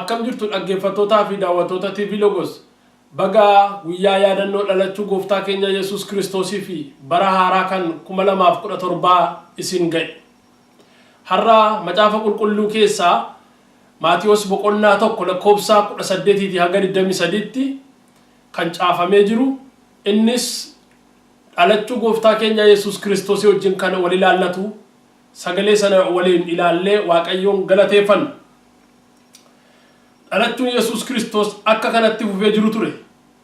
Akkam jirtu dhaggeeffattootaa fi daawwattoota TV Logos? Baga guyyaa yaadannoo dhalachuu Gooftaa keenya Yesuus Kiristoosii fi bara haaraa kan 2017 isin ga'e. Har'a Macaafa Qulqulluu keessaa Maatiyoos boqonnaa 1 lakkoofsa 18 hanga 23tti kan caafamee jiru, innis dhalachuu Gooftaa keenya Yesuus Kiristoosii wajjin kan wal ilaallatu, sagalee sana waliin ilaallee Waaqayyoon galateeffanna. Dhalachuun Yesuus Kiristoos akka kanatti fufee jiru ture.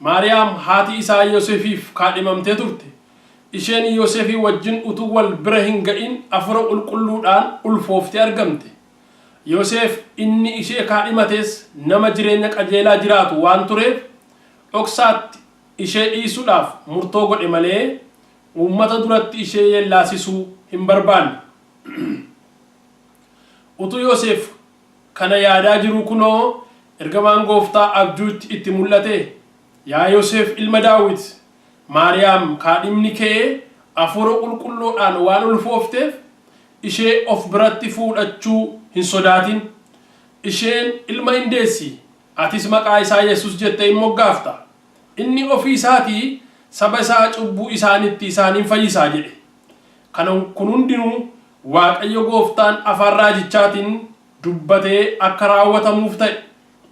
Maariyaam haati isaa Yoseefiif kaadhimamtee turte. Isheen Yoseefii wajjin utuu wal bira hin ga'in Hafuura Qulqulluudhaan ulfooftee argamte. Yoseef inni ishee kaadhimates nama jireenya qajeelaa jiraatu waan tureef, dhoksaatti ishee dhiisuudhaaf murtoo godhe malee, uummata duratti ishee yeellaasisuu hin barbaanne. Utuu Yoseef kana yaadaa jiruu kunoo, ergamaan Gooftaa abjuutti itti mul'atee, Yaa Yoseef ilma Daawit, Maariyaam kaadhimni kee Hafuura Qulqulluudhaan waan ulfoofteef, ishee of biratti fuudhachuu hin sodaatin. Isheen ilma in deessi, atis maqaa isaa Yesus jettee in moggaafta. Inni ofii isaatii saba isaa cubbuu isaaniittii isaan in fayyisa jedhe. Kana kun hundinuu Waaqayyo gooftaan afaan raajichaatiin dubbatee akka raawwatamuuf ta'e.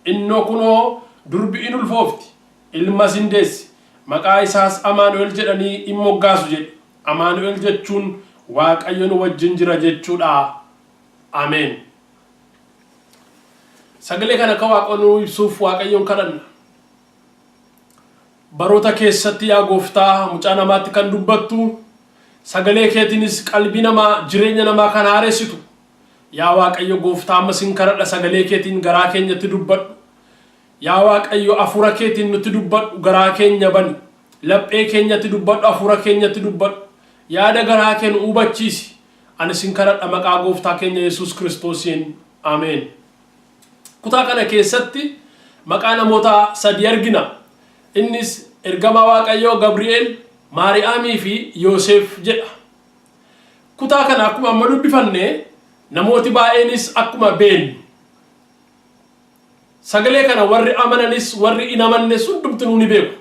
Innoo kunoo durbi in ulfoofti, ilmas in deessi, maqaa isaas Amaanu'el jedhanii in moggaasu jedhe. Amaanu'el jechuun Waaqayyo nu wajjin jira jechuu dha. Ameen. Sagalee kana akka Waaqa nuu ibsuuf Waaqayyoon kadhanna. Baroota keessatti yaa Gooftaa mucaa namaatti kan dubbattu, sagalee keetiinis qalbii namaa, jireenya namaa kan haaressitu, yaa Waaqayyo Gooftaa amma sin kadhadha, sagalee keetiin garaa keenyatti dubbadhu. Yaa Waaqayyo, hafuura keetiin nutti dubbadhu, garaa keenya bani. Laphee keenyatti dubbadhu, hafuura keenyatti dubbadhu. Yaada garaa kee nu hubachiisi. Ani sin kadhadha maqaa Gooftaa keenya Yesuus Kiristoosiin. Ameen. Kutaa kana keessatti maqaa namoota sadii argina. Innis ergamaa Waaqayyoo Gabri'eel, Maari'aamii fi Yooseef jedha. Kutaa kana akkuma amma dubbifanne, namooti baay'eenis akkuma beennu, Sagalee kana warri amananis warri hin amannes hundumtinuu ni beeku.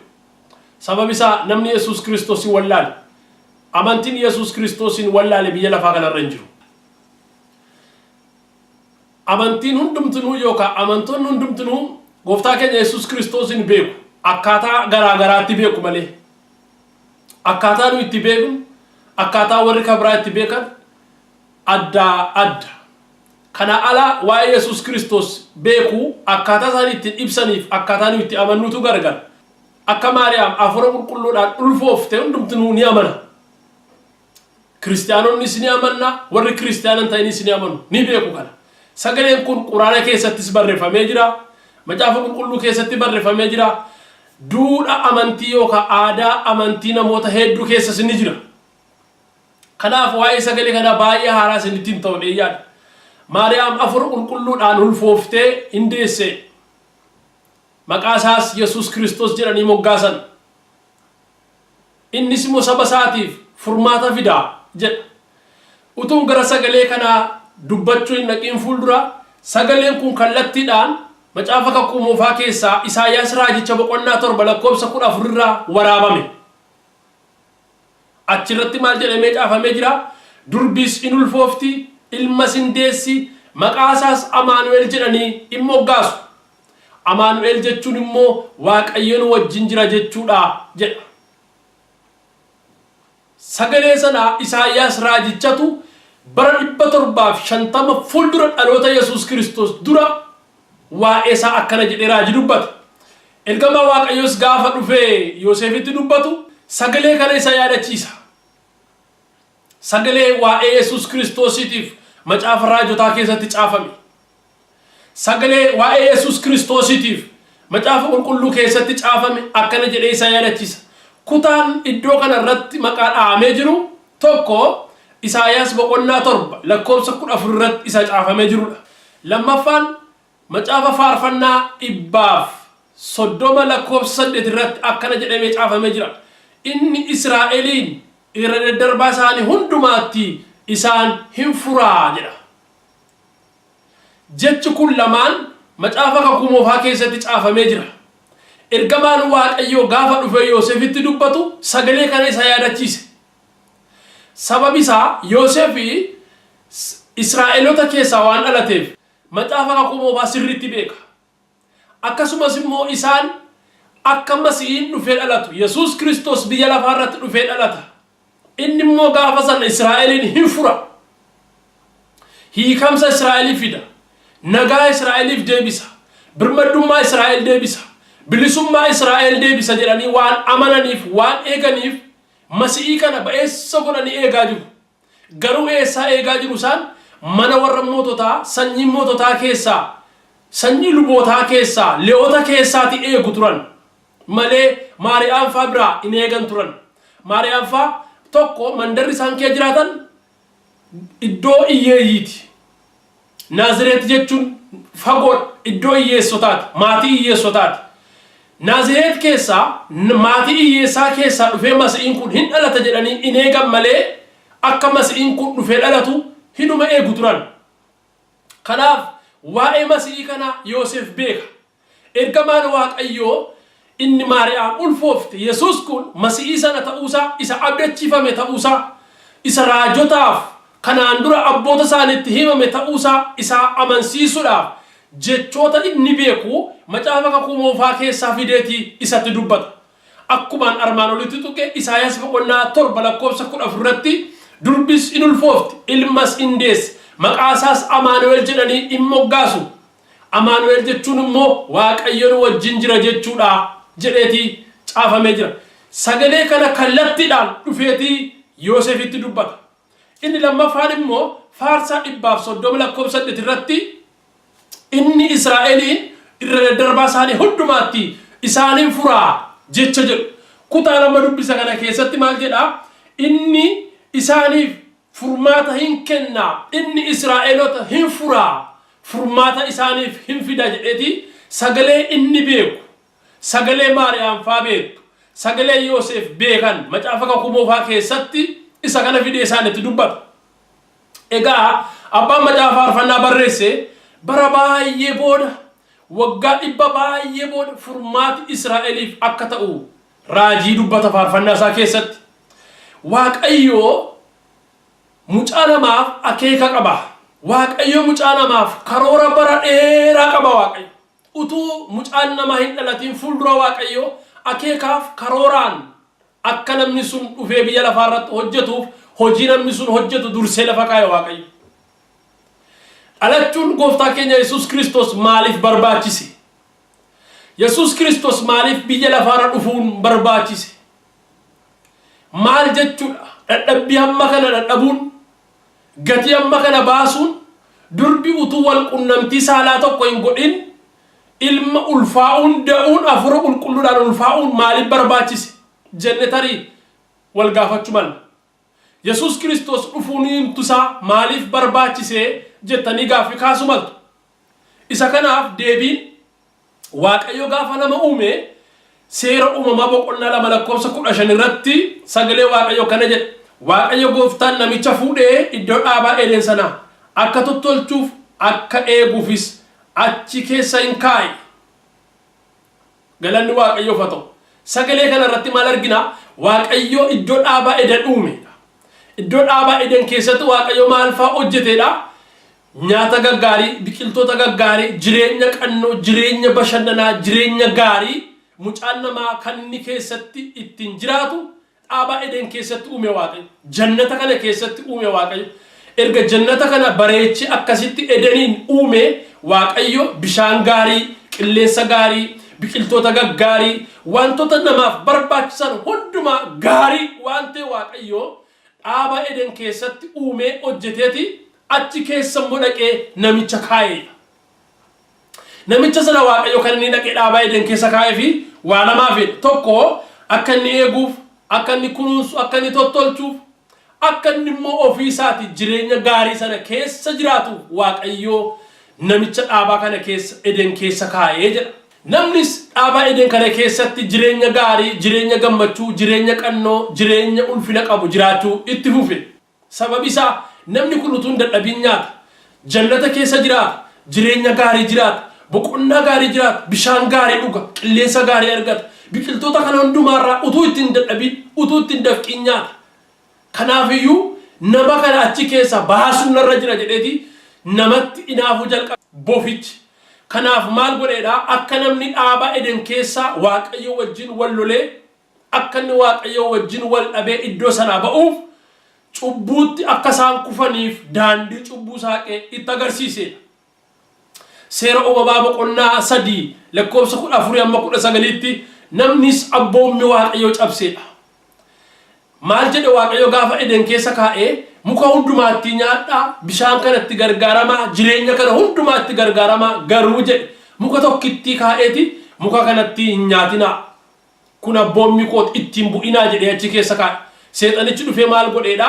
Sababi isaa namni Yesuus Kiristoosin wallaale, amantiin Yesuus Kiristoosin wallaale biyya lafaa kanarra hin jiru. Amantiin hundumtinuu yookaan amantoonni hundumtinuu Gooftaa keenya Yesuus Kiristoosin beeku. Akkaataa garaa garaatti beeku malee. Akkaataa nu itti beeknu, akkaataa warri kan biraa itti beekan addaa adda. Kana ala waa'ee Yesuus Kiristoos beeku, akkaataa isaan ittiin ibsaniif akkaataa nuyi itti amannuutu gargar. Akka Maariyaam Hafuura Qulqulluudhaan ulfoofte hundumtinuu ni amana. Kiristiyaanonnis ni amanna, warri kiristiyaana hin ta'inis ni amanu, ni beeku kana. Sagaleen kun Quraana keessattis barreeffamee jira, Macaafa Qulqulluu keessatti barreeffamee jira, duudha amantii yookaan aadaa amantii namoota hedduu keessas ni jira. Kanaaf waa'ee sagalee kanaa baay'ee haaraa isinitti hin ta'u jedhee yaada. Maariyaam Hafuura Qulqulluudhaan ulfooftee hin deesse. Maqaa isaas Yesuus Kiristoos jedhanii moggaasan. Innis immoo saba isaatiif furmaata fida jedha. Utuun gara sagalee kanaa dubbachuu hin dhaqiin fuuldura, sagaleen kun kallattiidhaan Macaafa Kakuu Moofaa keessaa Isaayyaas raajicha boqonnaa 7 lakkoofsa 14 irraa waraabame. Achi irratti maal jedhamee caafamee jira? Durbis in ulfoofti, ilmas in deessi, maqaa isaas Amaanu'el jedhanii in moggaasu. Amaanu'el jechuun immoo Waaqayyo nu wajjin jira jechuu dha jedha. Sagalee sana Isaayyaas raajichatu bara 750 fuuldura dhaloota Yesuus Kiristoos dura waa'ee isaa akkana jedhee raajii dubbate. Ergamaa Waaqayyoos gaafa dhufee Yooseefitti dubbatu sagalee kana isa yaadachiisa. Sagalee waa'ee Yesuus Kiristoosiitiif macaafa raajotaa keessatti caafame. Sagalee waa'ee Yesuus Kiristoosiitiif macaafa qulqulluu keessatti caafame akkana jedhee isa yaadachiisa. Kutaan iddoo kana irratti maqaa dha'amee jiru tokko Isaayaas boqonnaa 7 lakkoofsa 14 irratti isa caafamee jirudha. Lammaffaan Macaafa Faarfannaa 130 lakkoofsa 8 irratti akkana jedhamee caafamee jira, Inni Israa'eliin irra daddarbaa isaanii hundumaattii isaan hin fura jedha. Jechi kun lamaan Macaafa Kakuu Moofaa keessatti caafamee jira. Ergamaan Waaqayyoo gaafa dhufee Yoosefitti dubbatu sagalee kana isa yaadachiise. Sababi isaa Yoosef Israa'eloota keessaa waan dhalateef Macaafa Kakuu Moofaa sirriitti beeka. Akkasumas immoo isaan akka Masihiin dhufee dhalatu, Yesuus Kiristoos biyya lafaa irratti dhufee dhalata. Inni immoo gaafa sana Israa'eliin hin fura. Hiikamsa Israa'eliif fida. Nagaa Israa'eliif deebisa. Birmaddummaa Israa'el deebisa. Bilisummaa Israa'el deebisa jedhanii waan amananiif, waan eeganiif Masihii kana ba'eessa godhanii eegaa jiru. Garuu eessaa eegaa jiru isaan? Mana warra moototaa, sanyii moototaa keessaa, sanyii lubootaa keessaa, Leewota keessaati eegu turan malee Maariyaam faa biraa hin eegan turan. Maariyaam faa tokko mandarri isaan kee jiraatan iddoo hiyyeeyyiiti. Naazireet jechuun fagoodha, iddoo hiyyeessotaati, maatii hiyyeessotaati. Naazireet keessaa maatii hiyyeessaa keessaa dhufee Masi'iin kun hin dhalata jedhanii hin eegan malee akka Masi'iin kun dhufee dhalatu hinuma eegu turan. Kanaaf waa'ee Masi'ii kanaa Yoosef beeka. Ergamaan Waaqayyoo inni Maariyaam ulfoofte Yesuus kun Masi'ii sana ta'uusaa, isa abdachiifame ta'uusaa, isa raajotaaf kanaan dura abboota isaaniitti himame ta'uusaa isaa amansiisuudhaaf jechoota inni beeku Macaafa Kakuu Moofaa keessaa fideeti isatti dubbata. Akkumaan armaan olitti tuqe Isaayaas boqonnaa 7 lakkoofsa 14 irratti durbis in ulfoofti, ilmas in deessi, maqaa isaas Amaanu'el jedhanii in moggaasu. Amaanu'el jechuun immoo Waaqayyo nu wajjin jira jechuudha jedheeti caafamee jira. Sagalee kana kallattiidhaan dhufeeti Yoosefitti dubbata. Inni lammaffaan immoo Faarsaa 130 lakkoofsa 8 irratti inni Israa'eliin irra daddarbaa isaanii hundumaatti isaan furaa jecha jedhu. Kutaa lama dubbisa kana keessatti maal jedhaa? Inni isaaniif furmaata hin kenna, inni Israa'elota hin furaa, furmaata isaaniif hin fida jedheeti sagalee inni beeku, sagalee Maariyaam faa beektu, sagalee Yooseef beekan Macaafa Kakuu Moofaa keessatti isa kana fidee isaanitti dubbata. Egaa abbaan Macaafa Faarfannaa barreesse bara baay'ee booda, waggaa dhibba baay'ee booda furmaati Israa'eliif akka ta'u raajii dubbata faarfannaa isaa keessatti. Waaqayyo mucaa namaaf akeeka qaba. Waaqayyo mucaa namaaf karoora bara dheeraa qaba Waaqayyo. Utuu mucaan namaa hin dhalatiin fuuldura Waaqayyo akeekaaf karooraan akka namni sun dhufee biyya lafaa irratti hojjetuuf hojii namni sun hojjetu dursee lafa kaa'e Waaqayyo. Dhalachuun gooftaa keenya Yesuus Kiristoos maaliif barbaachise? Yesuus Kiristoos maaliif biyya lafaarra dhufuun barbaachise? Maal jechuudha? Dhadhabbii hamma kana dhadhabuun, gatii hamma kana baasuun, durbi utuu wal qunnamtii saalaa tokko hin godhin ilma ulfaa'uun, da'uun, hafuura qulqulluudhaan ulfaa'uun maaliif barbaachise? Jenne tarii wal gaafachuu malla. Yesuus Kiristoos dhufuun isaa maaliif barbaachise jettanii gaaffii kaasuu maltu. Isa kanaaf deebiin Waaqayyo gaafa nama uume Seera Uumamaa boqonnaa 2 lakkoofsa 15 irratti sagalee Waaqayyo akkana jedha. Waaqayyo gooftaan namicha fuudhee iddoo dhaabaa Eden sanaa akka tottolchuuf akka eeguufis achi keessa in kaa'e. Galanni Waaqayyoof haa ta'u. Sagalee kana irratti maal argina? Waaqayyo iddoo dhaabaa Eden uume. Iddoo dhaabaa Eden keessatti Waaqayyo maal fa'aa hojjeteedha? Nyaata gaggaarii, biqiltoota gaggaarii, jireenya qannoo, jireenya bashannanaa, jireenya gaarii mucaan namaa kan inni keessatti ittiin jiraatu dhaabaa Eden keessatti uume Waaqayyo. Jannata kana keessatti uume Waaqayyo. Erga jannata kana bareechee akkasitti Edeniin uume Waaqayyo bishaan gaarii, qilleensa gaarii, biqiltoota gaggaarii, wantoota namaaf barbaachisan hundumaa gaarii waan ta'e Waaqayyo dhaaba Eden keessatti uumee hojjeteeti achi keessa immoo dhaqee namicha kaa'eedha. Namicha sana Waaqayyo kan inni dhaqee dhaabaa Eden keessa kaa'ee fi waa lamaafidha. Tokko akka inni eeguuf, akka inni kunuunsu, akka inni tottolchuuf, akka inni immoo ofii isaati jireenya gaarii sana keessa jiraatuuf Waaqayyo namicha dhaabaa kana keessa Eden keessa kaa'ee jedha. Namnis dhaabaa Eden kana keessatti jireenya gaarii, jireenya gammachuu, jireenya qannoo, jireenya ulfina qabu jiraachuu itti fufe. Sababi isaa namni kun utuu hin dadhabin nyaata. Jannata keessa jiraata. Jireenya gaarii jiraata. Boqonnaa gaarii jiraata, bishaan gaarii dhuga, qilleensa gaarii argata. Biqiltoota kana hundumaarraa utuu itti hin dadhabin, utuu itti hin dafqiin nyaata. Kanaafiyyuu nama kana achi keessaa baasuun narra jira jedheeti namatti inaafuu jalqabe bofichi. Kanaaf maal godheedha? Akka namni dhaaba Eden keessaa Waaqayyo wajjin wal lolee, akka inni Waaqayyo wajjin wal dhabee iddoo sanaa ba'uuf, cubbuutti akka isaan kufaniif daandii cubbuu saaqee itti agarsiiseedha. Seera Uumamaa boqonnaa 3 lakkoofsa 14 hamma 19tti namnis abboommi Waaqayyoo cabseedha. Maal jedhe Waaqayyo gaafa Eden keessa kaa'ee? Muka hundumaattii nyaadhaa, bishaan kanatti gargaaramaa, jireenya kana hundumaatti gargaaramaa, garuu jedhe, muka tokkittii kaa'eeti muka kanattii hin nyaatinaa. Kun abboommii kooti, itti hin bu'inaa jedhee achi keessa kaa'e. Seexanichi dhufee maal godheedha?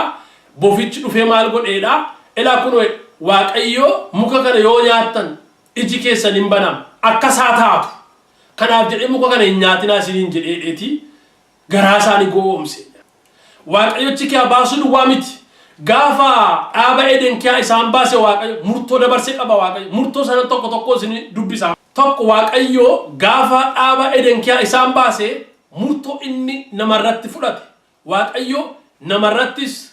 Bofichi dhufee maal godheedha? Elaa kunoo jedhe, Waaqayyo muka kana yoo nyaattan iji keessan hin banama, akka isaa taatu. Kanaaf jedhee muka kana hin nyaatinaa isiniin jedhee jedheeti garaa isaanii gowwoomse. Waaqayyo achi kiyaa baasuu duwwaa miti. Gaafa dhaaba Eden kiyaa isaan baase Waaqayyo murtoo dabarse qaba Waaqayyo. Murtoo sana tokko tokko isin dubbisa. Tokko, Waaqayyo gaafa dhaaba Eden kiyaa isaan baase murtoo inni namarratti fudhate. Waaqayyo namarrattis,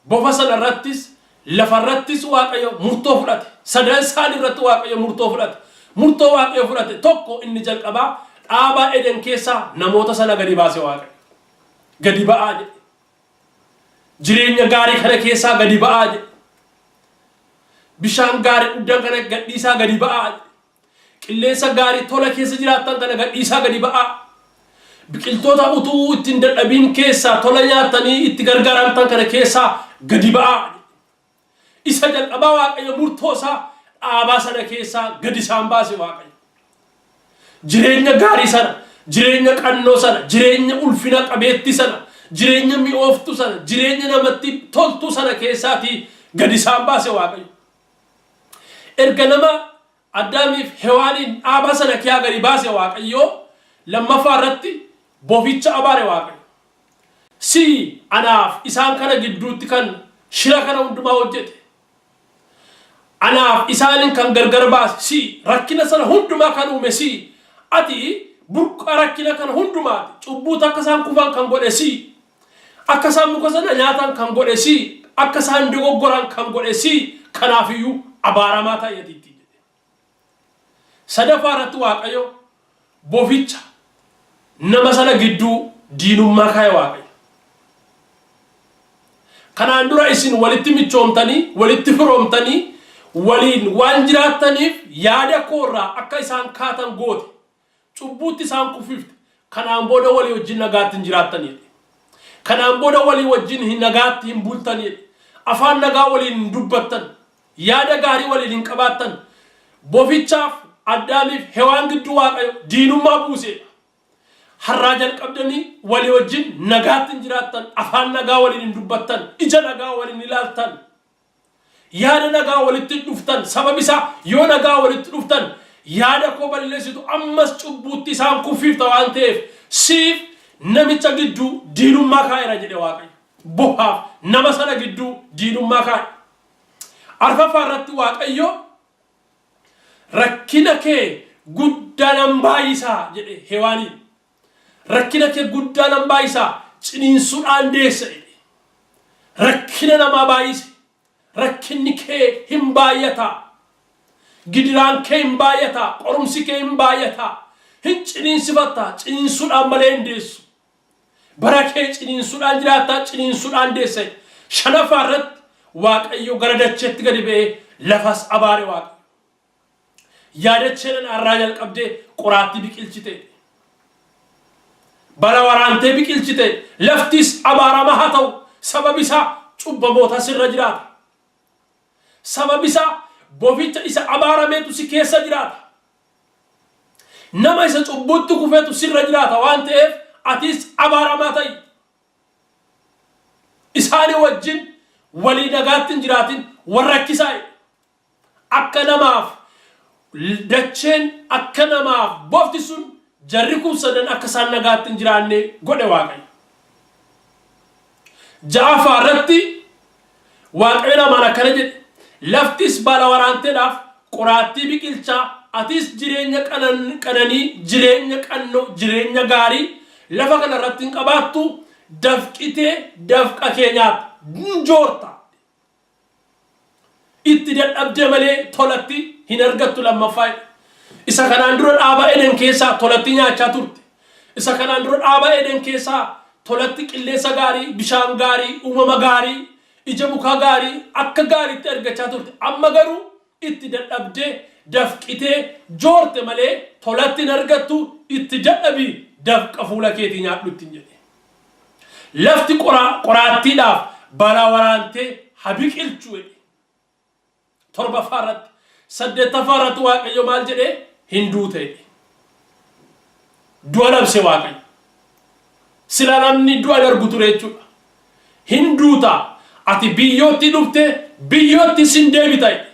bofa sanarrattis, lafarrattis Waaqayyo murtoo fudhate. Sadan isaanii irratti Waaqayyo murtoo fudhate. Murtoo Waaqayyo fudhate tokko inni jalqabaa, dhaaba Eden keessaa namoota sana gadi baase Waaqayyo. Gadi ba'aa jedhe. Jireenya gaarii kana keessaa gadi ba'aa jedhe. Bishaan gaarii dhugdan kana gadhiisaa gadi ba'aa jedhe. Qilleensa gaarii tola keessa jiraattan kana gadhiisaa gadi ba'aa. Biqiltoota utuu itti hin dadhabiin keessaa tola nyaattanii itti gargaaramtan kana keessaa gadi ba'aa. Isa jalqabaa Waaqayyo murtoo isaa dhaabaa sana keessaa gadi isaan baase Waaqayyo. Jireenya gaarii sana, jireenya qannoo sana, jireenya ulfina qabeetti sana, jireenya mi'ooftu sana, jireenya namatti toltu sana keessaatii gadi isaan baase Waaqayyo. Erga nama Addaamiif Hewaaniin dhaabaa sana kiyaa gadi baase Waaqayyo, lammaffaa irratti boficha abaare Waaqayyo. Si, anaaf isaan kana gidduutti kan shira kana hundumaa hojjete. Anaaf isaaniin kan gargar baase si, rakkina sana hundumaa kan uume si. Ati burqaa rakkina kana hundumaati. Cubbuutti akka isaan kufan kan godhe si. Akka isaan muka sana nyaatan kan godhe si. Akka isaan dogoggoran kan godhe si. Kanaafiyyuu abaaramaa ta'i ati ittiin jedhe. Sadaffaa irratti Waaqayyo boficha nama sana gidduu diinummaa kaa'e Waaqayyo. Kanaan dura isin walitti michoomtanii, walitti firoomtanii, waliin waan jiraattaniif yaada koorraa akka isaan kaatan goote. Cubbuutti isaan kuffifte. Kanaan booda walii wajjin nagaatti hin jiraattan jedhe. Kanaan booda walii wajjin hin nagaatti hin bultan jedhe. Afaan nagaa waliin hin dubbattan. Yaada gaarii waliin hin qabaattan. Bofichaaf Addaamiif Hewaan gidduu Waaqayyo diinummaa buuseedha. Har'aa jalqabdanii walii wajjin nagaatti hin jiraattan, afaan nagaa waliin hin dubbattan, ija nagaa waliin hin ilaaltan. Yaada nagaa walitti hin dhuftan. Sababi isaa yoo nagaa walitti dhuftan yaada koo balleessitu, ammas cubbuutti isaan kuffiifta waan ta'eef siif namicha gidduu diinummaa kaa'eera jedhe Waaqayyo. Bofaaf nama sana gidduu diinummaa kaa'e. Arfaffaa irratti Waaqayyo rakkina kee guddaa nan baay'isaa jedhe Hewaaniin. Rakkina kee guddaa nan baay'isaa, ciniinsuudhaan deessa jedhe. Rakkina namaa baay'ise. Rakkinni kee hin baay'ata. Gidiraan kee hin baay'ata. Qorumsi kee hin baay'ata. Hin ciniinsifatta. Ciniinsuudhaan malee hin deessu. Bara kee ciniinsuudhaan jiraattaa, ciniinsuudhaan deessa. Shanaffaa irratti Waaqayyo gara dacheetti gadi ba'ee lafas abaare Waaqayyo. Yaa dachee nana, har'aa jalqabdee qoraattii biqilchite. Bala waraantee biqilchite. Laftis abaaramaa haa ta'u. Sababi isaa cubbamoota sirra jiraata. Sababi isaa boficha isa abaarameetu si keessa jiraata. Nama isa cubbuutti kufetu sirra jiraata waan ta'eef atis abaaramaa ta'i. Isaanii wajjin walii nagaatti hin jiraatin, wal rakkisaa. Akka namaaf dacheen, akka namaaf bofti sun, jarri kun sadan akka isaan nagaatti hin jiraanne godhe Waaqayyo. Ja'affaa irratti Waaqayyo namaan akkana jedhe: laftis baala waraanteedhaaf qoraattii biqilchaa Atis jireenya qananii, jireenya qannoo, jireenya gaarii lafa kana irratti hin qabaattu. Dafqitee dafqa kee nyaatta, hin joorta. Itti dadhabdee malee tolatti hin argattu lammaffaa. Isa kanaan dura dhaaba Eden keessaa tolatti nyaachaa turte. Isa kanaan dura dhaaba Eden keessaa tolatti qilleensa gaarii, bishaan gaarii, uumama gaarii, ija mukaa gaarii akka gaariitti argachaa turte. Amma garuu itti dadhabdee, dafqitee, joorte malee tolatti hin argattu. Itti dadhabii dafqa fuula keetii nyaadhu ittiin jedhe. Lafti qoraattiidhaaf balaa waraantee haa biqilchu jedhe. Torbaffaa irratti. Saddeettaffaa irratti Waaqayyo maal jedhee? Hin duute jedhe. Du'a labse Waaqayyo. Sila namni du'a darbu ture jechuudha. Hin duuta, ati biyyootti dhufte, biyyootti sin deebita jedhe.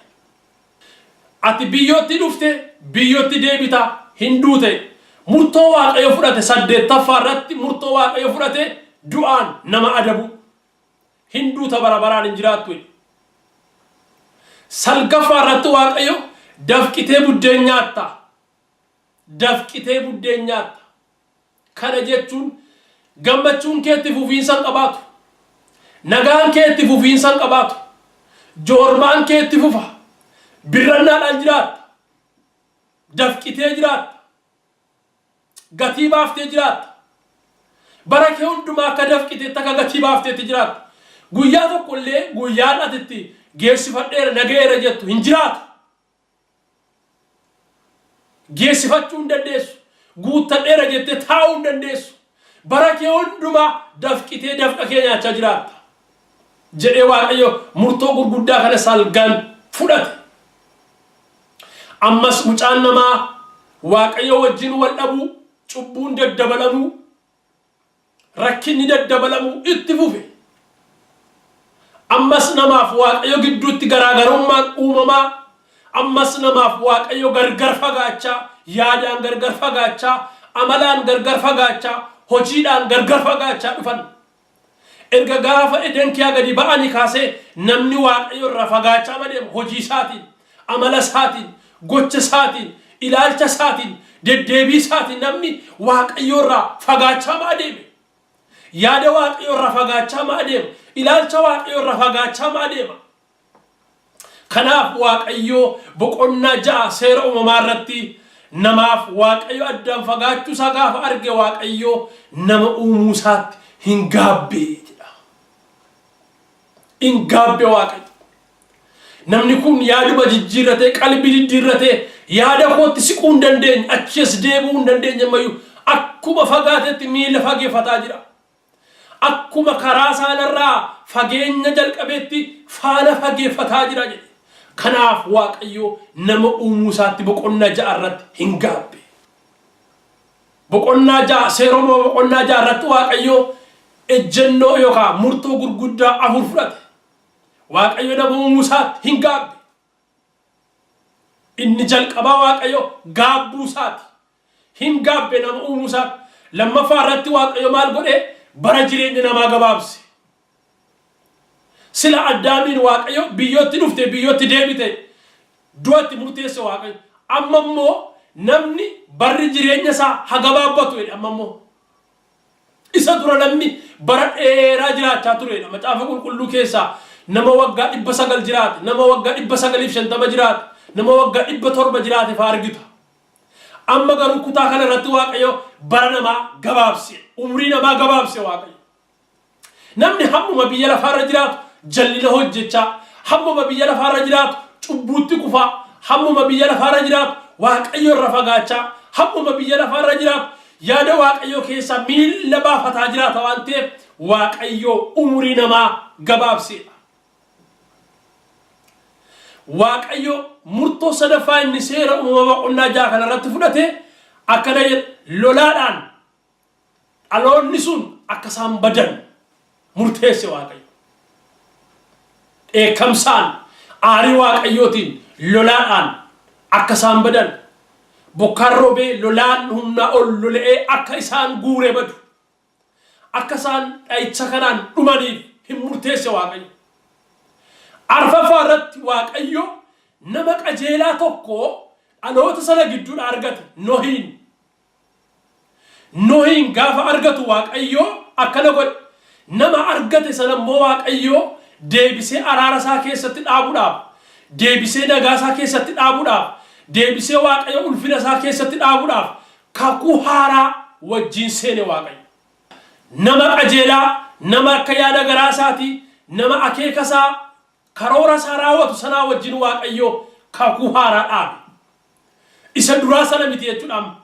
Ati biyyootti dhufte, biyyootti deebita, hin duute. Murtoo Waaqayyo fudhate saddeettaffaa irratti, murtoo Waaqayyo fudhate du'aan nama adabu. Hin duuta, bara baraan hin jiraattu jedhe. Salgaffaa irratti Waaqayyo dafqitee buddeen nyaatta. Dafqitee buddeen nyaatta. Kana jechuun gammachuun kee itti fufiinsa hin qabaatu. Nagaan kee itti fufiinsa hin qabaatu. Joormaan kee itti fufa. Birrannaadhaan jiraatta. Dafqitee jiraatta. Gatii baaftee jiraatta. Bara kee hundumaa akka dafqiteetti, akka gatii baafteetti jiraatta. Guyyaa tokko illee guyyaan ati itti geessifadheera, naga'eera jettu hin jiraatu. Geessifachuu hin dandeessu. Guuttadheera jettee taa'uu hin dandeessu. Bara kee hundumaa dafqitee dafqa kee nyaachaa jiraatta. Jedhee Waaqayyo murtoo gurguddaa kana salgan fudhate. Ammas mucaan namaa Waaqayyo wajjin wal dhabuu, cubbuun daddabalamuu, rakkinni daddabalamuu itti fufe. Ammas namaaf Waaqayyo gidduutti garaagarummaan uumamaa, ammas namaaf Waaqayyo gargar fagaachaa, yaadaan gargar fagaachaa, amalaan gargar fagaachaa, hojiidhaan gargar fagaachaa dhufan. Erga gaafa Eden kiyaa gadi ba'anii kaasee namni Waaqayyo irraa fagaachaa adeema. Hojii isaatiin, amala isaatiin, gocha isaatiin, ilaalcha isaatiin, deddeebii isaatiin namni Waaqayyo irraa fagaachaa ma adeeme. Yaada Waaqayyo irraa fagaachaa ma adeema. Ilaalcha Waaqayyo irraa fagaachaa ma adeema. Kanaaf Waaqayyo boqonnaa 6 Seera Uumamaa irratti namaaf Waaqayyo addaan fagaachuu isaa gaafa arge, Waaqayyo nama uumuu isaatti hin gaabbe jedha. Hin gaabbe Waaqayyo. Namni kun yaaduma jijjiirratee, qalbii jijjiirratee yaada kootti siquu hin dandeenye, achi as deebi'uu hin dandeenye, ammayyuu akkuma fagaatetti miila fageeffataa jira. Akkuma karaa isaanirraa fageenya jalqabeetti faana fageeffataa jira jedhe. Kanaaf Waaqayyo nama uumuu isaatti boqonnaa 6 irratti hin gaabbe. Boqonnaa 6, Seera Uumamaa boqonnaa 6 irratti Waaqayyo ejjennoo yookaan murtoo gurguddaa afur fudhate. Waaqayyo nama uumuu isaatti hin gaabbe. Inni jalqabaa Waaqayyo gaabbuu isaati. Hin gaabbe nama uumuu isaatti. Lammaffaa irratti Waaqayyo maal godhe? Bara jireenya namaa gabaabse. Sila Addaamiin Waaqayyo biyyootti dhufte, biyyootti deebite, du'atti murteesse Waaqayyo. Amma immoo namni barri jireenya isaa haa gabaabbatu jedhe amma immoo. Isa dura namni bara dheeraa jiraachaa turedha. Macaafa Qulqulluu keessaa nama waggaa 900 jiraate, nama waggaa 950 jiraate, nama waggaa 700 jiraate fa'aa argita. Amma garuu kutaa kana irratti Waaqayyo bara namaa gabaabse, umrii namaa gabaabse Waaqayyo. Namni hammuma biyya lafaarra jiraatu jallina hojjechaa, hammuma biyya lafaarra jiraatu cubbuutti kufaa, hammuma biyya lafaarra jiraatu Waaqayyo irra fagaachaa, hammuma biyya lafaarra jiraatu yaada Waaqayyoo keessaa miilla baafataa jiraata waan ta'eef Waaqayyo umurii namaa gabaabseedha. Waaqayyo murtoo sadaffaa inni Seera Uumamaa boqonnaa 6 kana irratti fudhate akkana jedha: lolaadhaan dhaloonni sun akka isaan badan murteesse Waaqayyo. Dheekkamsaan, aarii Waaqayyootiin lolaadhaan akka isaan badan, bokkaan roobee lolaan humnaa ol lola'ee akka isaan guuree badu, akka isaan dha'icha kanaan dhumaniif hin murteesse Waaqayyo. Arfaffaa irratti Waaqayyo nama qajeelaa tokko Dhaloota sana gidduudha argate Nohiin. Nohiin gaafa argatu Waaqayyo akkana godhe. Nama argate sana immoo Waaqayyo deebisee araara isaa keessatti dhaabuudhaaf, deebisee nagaa isaa keessatti dhaabuudhaaf, deebisee Waaqayyo ulfina isaa keessatti dhaabuudhaaf kakuu haaraa wajjin seene Waaqayyo. Nama qajeelaa, nama akka yaada garaa isaatii, nama akeeka isaa, karoora isaa raawwatu sanaa wajjin Waaqayyo kakuu haaraa dhaabe. Isa duraa sana miti jechuudha amma.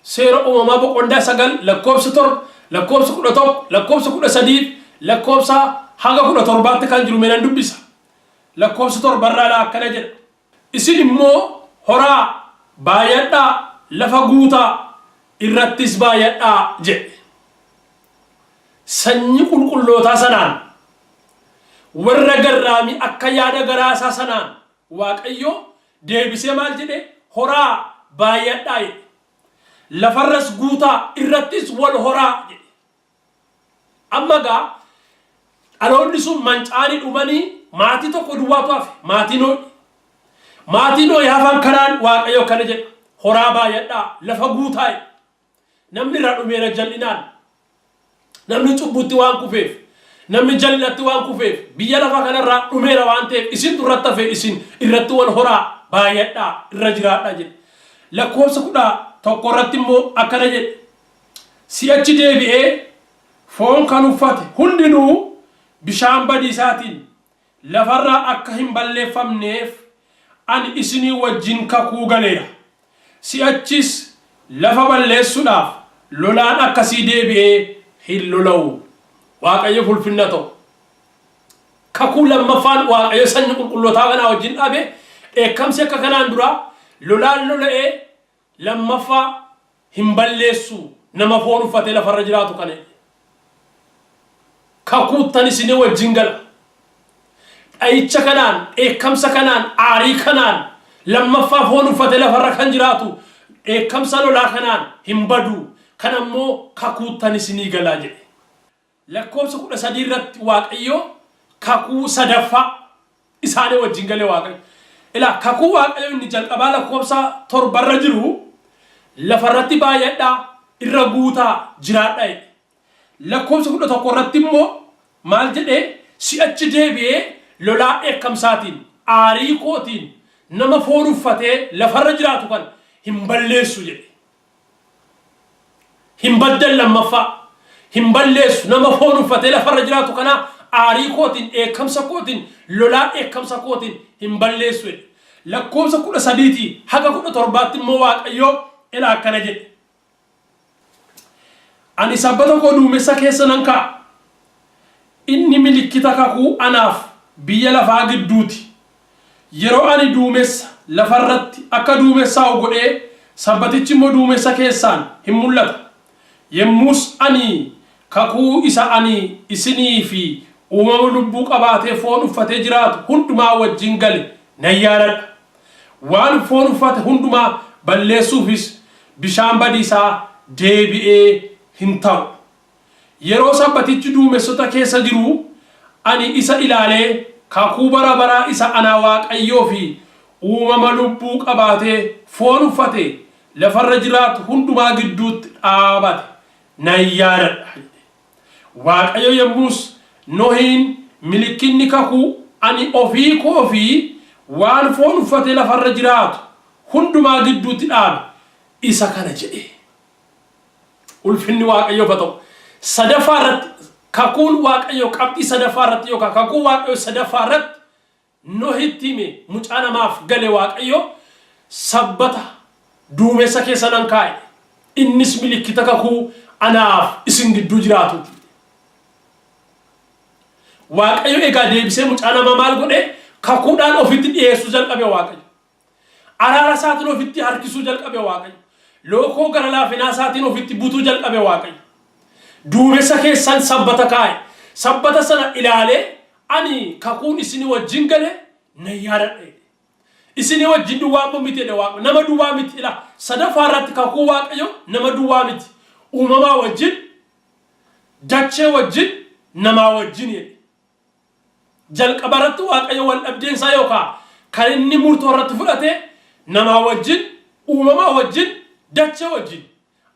Seera Uumamaa boqonnaa 9 lakkoofsa 7, lakkoofsa 11, lakkoofsa 13, lakkoofsa haga 17tti kan jiru mee nan dubbisa. Lakkoofsa 7 irraa laa akkana jedha. Isin immoo horaa, baay'adhaa, lafa guutaa, irrattis baay'adhaa jedhe. Sanyii qulqullootaa sanaan, warra garraamii akka yaada garaa isaa sanaan Waaqayyo deebisee maal jedhe? Horaa, baay'adhaa jedhe. Lafarras guutaa, irrattis wal horaa jedhe. Amma egaa dhaloonni sun manca'anii dhumanii maatii tokko duwwaatu hafe, maatii Nohi. Maatii Nohi hafan kanaan Waaqayyo akkana jedha, horaa baay'adhaa, lafa guutaa jedhe. Namni irraa dhumeera jal'inaan. Namni cubbutti waan kufeef, namni jal'inatti waan kufeef, biyya lafaa kanarraa dhumeera waan ta'eef isintu irratti hafe isin irratti wal horaa, baay'adhaa, irra jiraadhaa jedhe. Lakkoofsa 11 irratti immoo akkana jedhe. Si'achi deebi'ee foon kan uffate hundinuu bishaan badiisaatiin lafarraa akka hin balleeffamneef ani isinii wajjin kakuu galeera. Si'achis lafa balleessuudhaaf lolaan akkasii deebi'ee hin lola'u. Waaqayyoof ulfinni haa ta'u. Kakuu lammaffaan Waaqayyo sanyii qulqullootaa kanaa wajjin dhaabe dheekkamsi akka kanaan duraa lolaan lola'ee lammaffaa hin balleessu nama foon uffatee lafarra jiraatu kana jedhe. Kakuuttan isinii wajjin gala. Dha'icha kanaan, dheekkamsa kanaan, aarii kanaan lammaffaa foon uffatee lafarra kan jiraatu dheekkamsa lolaa kanaan hin badu. Kana immoo kakuuttan isinii galaa jedhe. Lakkoofsa 13 irratti Waaqayyo kakuu sadaffaa isaanii wajjin gale Waaqayyo. Ilaa kakuu Waaqayyo inni jalqabaa lakkoofsa 7 irra jiru lafa irratti baay'adhaa, irra guutaa, jiraadhaa jedhe. Lakkoofsa 11 irratti immoo maal jedhee si'achi deebi'ee lolaa dheekkamsaatiin, aarii kootiin nama foon uffatee lafarra jiraatu kan hin balleessu jedhe. Hin baddan lammaffaa. Hin balleessu nama foon uffatee lafarra jiraatu kanaa aarii kootiin, dheekkamsa kootiin, lolaa dheekkamsa kootiin hin balleessu jedhe. Lakkoofsa 13tii haga 17tti immoo Waaqayyo ilaa akkana jedhe. Ani sabbata koo duumessa keessa nan kaa'a. Inni milikkita kakuu anaaf biyya lafaa gidduuti. Yeroo ani duumessa lafa irratti akka duumessaa'u godhee, sabbatichi immoo duumessa keessaan hin mul'ata. Yemmus ani kakuu isa ani isinii fi uumama lubbuu qabaatee foon uffatee jiraatu hundumaa wajjin gale nan yaadadha. Waan foon uffate hundumaa balleessuufis bishaan badiisaa deebi'ee hin ta'u. Yeroo Sabbatichi duumessota keessa jiru, ani isa ilaalee kakuu bara baraa isa ana Waaqayyoo fi uumama lubbuu qabaatee foon uffate lafa irra jiraatu hundumaa gidduutti dhaabate nan yaadadha jedhe. Waaqayyo yommus Nohiin, Milikkinni kakuu ani ofii koo fi waan foon uffatee lafa irra jiraatu hundumaa gidduutti dhaabe isa kana jedhe. Ulfinni Waaqayyoof haa ta'u. Sadaffaa irratti kakuun Waaqayyoo qabxii sadaffaa irratti yookaan kakuu Waaqayyoo sadaffaa irratti Nohitti hime mucaa namaaf gale Waaqayyo sabbata duumessa keessa nan kaa'e. Innis milikkita kakuu anaaf isin gidduu jiraatuuti. Waaqayyo egaa deebisee mucaa namaa maal godhe? Kakuudhaan ofitti dhiyeessuu jalqabe Waaqayyo. Araara isaatiin ofitti harkisuu jalqabe Waaqayyo. Lookoo gara laafinaa isaatiin ofitti butuu jalqabe Waaqayyo. Duumessa keessan sabbata kaa'e. Sabbata sana ilaalee ani kakuun isinii wajjin gale nan yaadadha jedhe. Isinii wajjin duwwaa immoo miti jedhe Waaqayyo. Nama duwwaa miti. Ilaa sadaffaa irratti kakuu Waaqayyo nama duwwaa miti. Uumamaa wajjin, dachee wajjin, namaa wajjin jedhe. Jalqaba irratti Waaqayyo wal dhabdeen isaa yookaan kan inni murtoo irratti fudhate namaa wajjin, Uumamaa wajjin, dachee wajjin.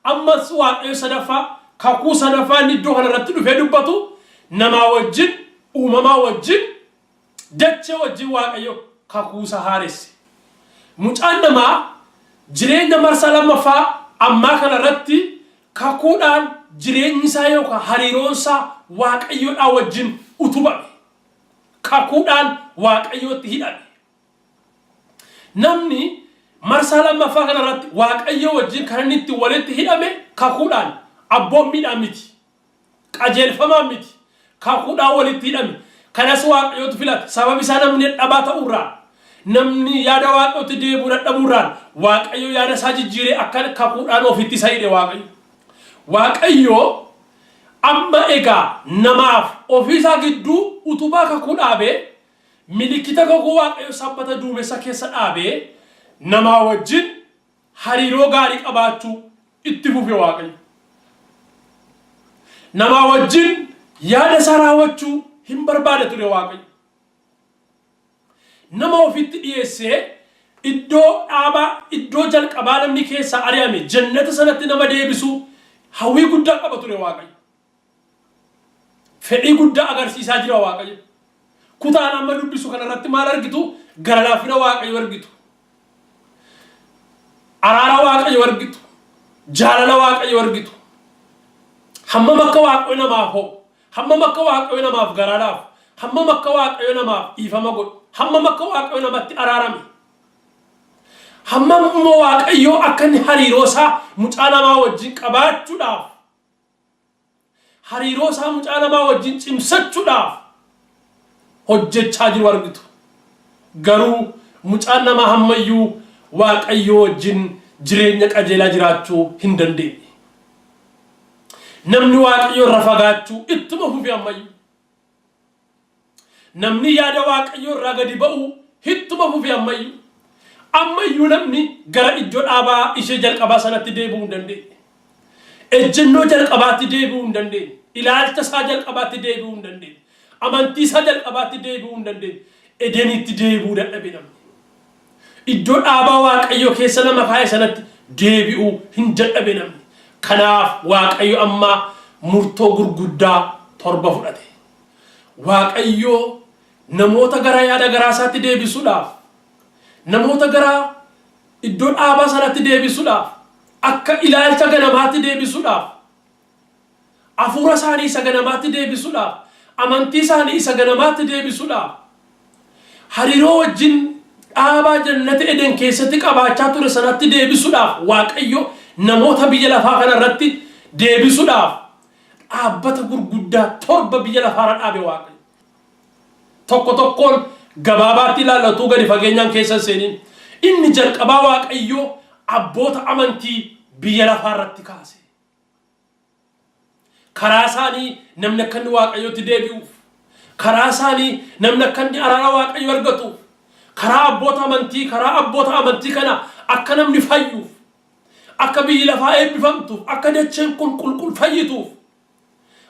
Ammas Waaqayyo sadaffaa, kakuu sadaffaa inni iddoo kana irratti dhufee dubbatu namaa wajjin, uumamaa wajjin, dachee wajjin Waaqayyo kakuu isaa haaresse. Mucaan namaa jireenya marsaa lammaffaa ammaa kana irratti kakuudhaan jireenyi isaa yookaan hariiroon isaa Waaqayyoodhaa wajjin utubame. Kakuudhaan Waaqayyootti hidhame. Namni marsaa lammaffaa kana irratti Waaqayyoo wajjin kan inni itti walitti hidhame kakuudhaan, abboommiidhaan miti. Qajeelfamaan miti. Kakuudhaan walitti hidhame. Kanas Waaqayyootu filate. Sababi isaa namni dadhabaa ta'uurraan, namni yaada Waaqayyootti deebi'uu dadhabuurraan Waaqayyo yaada isaa jijjiiree akka kakuudhaan ofitti isa hidhe Waaqayyo. Waaqayyo amma egaa namaaf ofiisaa gidduu utubaa kakuu dhaabee Milikita kakuu Waaqayyo sabbata duumessa keessa dhaabee namaa wajjin hariiroo gaarii qabaachuu itti fufe Waaqayyo. Namaa wajjin yaada isaa raawwachuu hin barbaada ture Waaqayyo. Nama ofitti dhiyeessee iddoo dhaabaa iddoo jalqabaa namni keessaa ari'ame jannata sanatti nama deebisuu hawwii guddaa qaba ture Waaqayyo. Fedhii guddaa agarsiisaa jira Waaqayyo. Kutaan amma dubbisu kanarratti maal argitu? Gara laafina Waaqayyo argitu. Araara Waaqayyo argitu. Jaalala Waaqayyo argitu. Hammam akka Waaqayyo namaaf ho'u, hammam akka Waaqayyo namaaf garaa laafu, hammam akka Waaqayyo namaaf dhiifama godhu, hammam akka Waaqayyo namatti araarame. Hammam immoo Waaqayyo akka inni hariiroo isaa mucaa namaa wajjin qabaachuudhaaf hariiroo isaa mucaa namaa wajjin cimsachuudhaaf hojjechaa jiru argitu. Garuu mucaan namaa hammayyuu Waaqayyoo wajjin jireenya qajeelaa jiraachuu hin dandeenye. Namni Waaqayyo irra fagaachuu ittuma fufe ammayyuu. Namni yaada Waaqayyoo irraa gadi ba'uu ittuma fufe ammayyuu. Ammayyuu namni gara iddoo dhaabaa ishee jalqabaa sanatti deebi'uu hin dandeenye. Ejjennoo jalqabaatti deebi'uu hin dandeenye. Ilaalcha isaa jalqabaatti deebi'uu hin dandeenye. Amantii isaa jalqabaatti deebi'uu hin dandeenye. Edenitti deebi'uu dadhabe namni. Iddoo dhaabaa Waaqayyoo keessa nama kaa'e sanatti deebi'uu hin dadhabe namni. Kanaaf Waaqayyo amma murtoo gurguddaa torba fudhate. Waaqayyo namoota gara yaada garaa isaatti deebisuudhaaf, namoota gara iddoo dhaabaa sanatti deebisuudhaaf, akka ilaalcha ganamaatti deebisuudhaaf, hafuura isaanii isa ganamaatti deebisuudhaaf, amantii isaanii isa ganamaatti deebisuudhaaf, hariiroo wajjin dhaabaa jannata Eden keessatti qabaachaa ture sanatti deebisuudhaaf Waaqayyo namoota biyya lafaa kana irratti deebisuudhaaf dhaabbata gurguddaa torba biyya lafaarra dhaabe Waaqayyo. Tokko tokkoon gabaabaatti ilaallatu gadi fageenyaan keessa hin seeniin. Inni jalqabaa Waaqayyo abboota amantii biyya lafaarratti kaase. Karaa isaanii namni akka inni Waaqayyotti deebi'uuf, karaa isaanii namni akka inni araara Waaqayyo argatuuf, karaa abboota amantii, karaa abboota amantii kana akka namni fayyuuf, akka biyyi lafaa eebbifamtuuf, akka dacheen kun qulqull fayyituuf,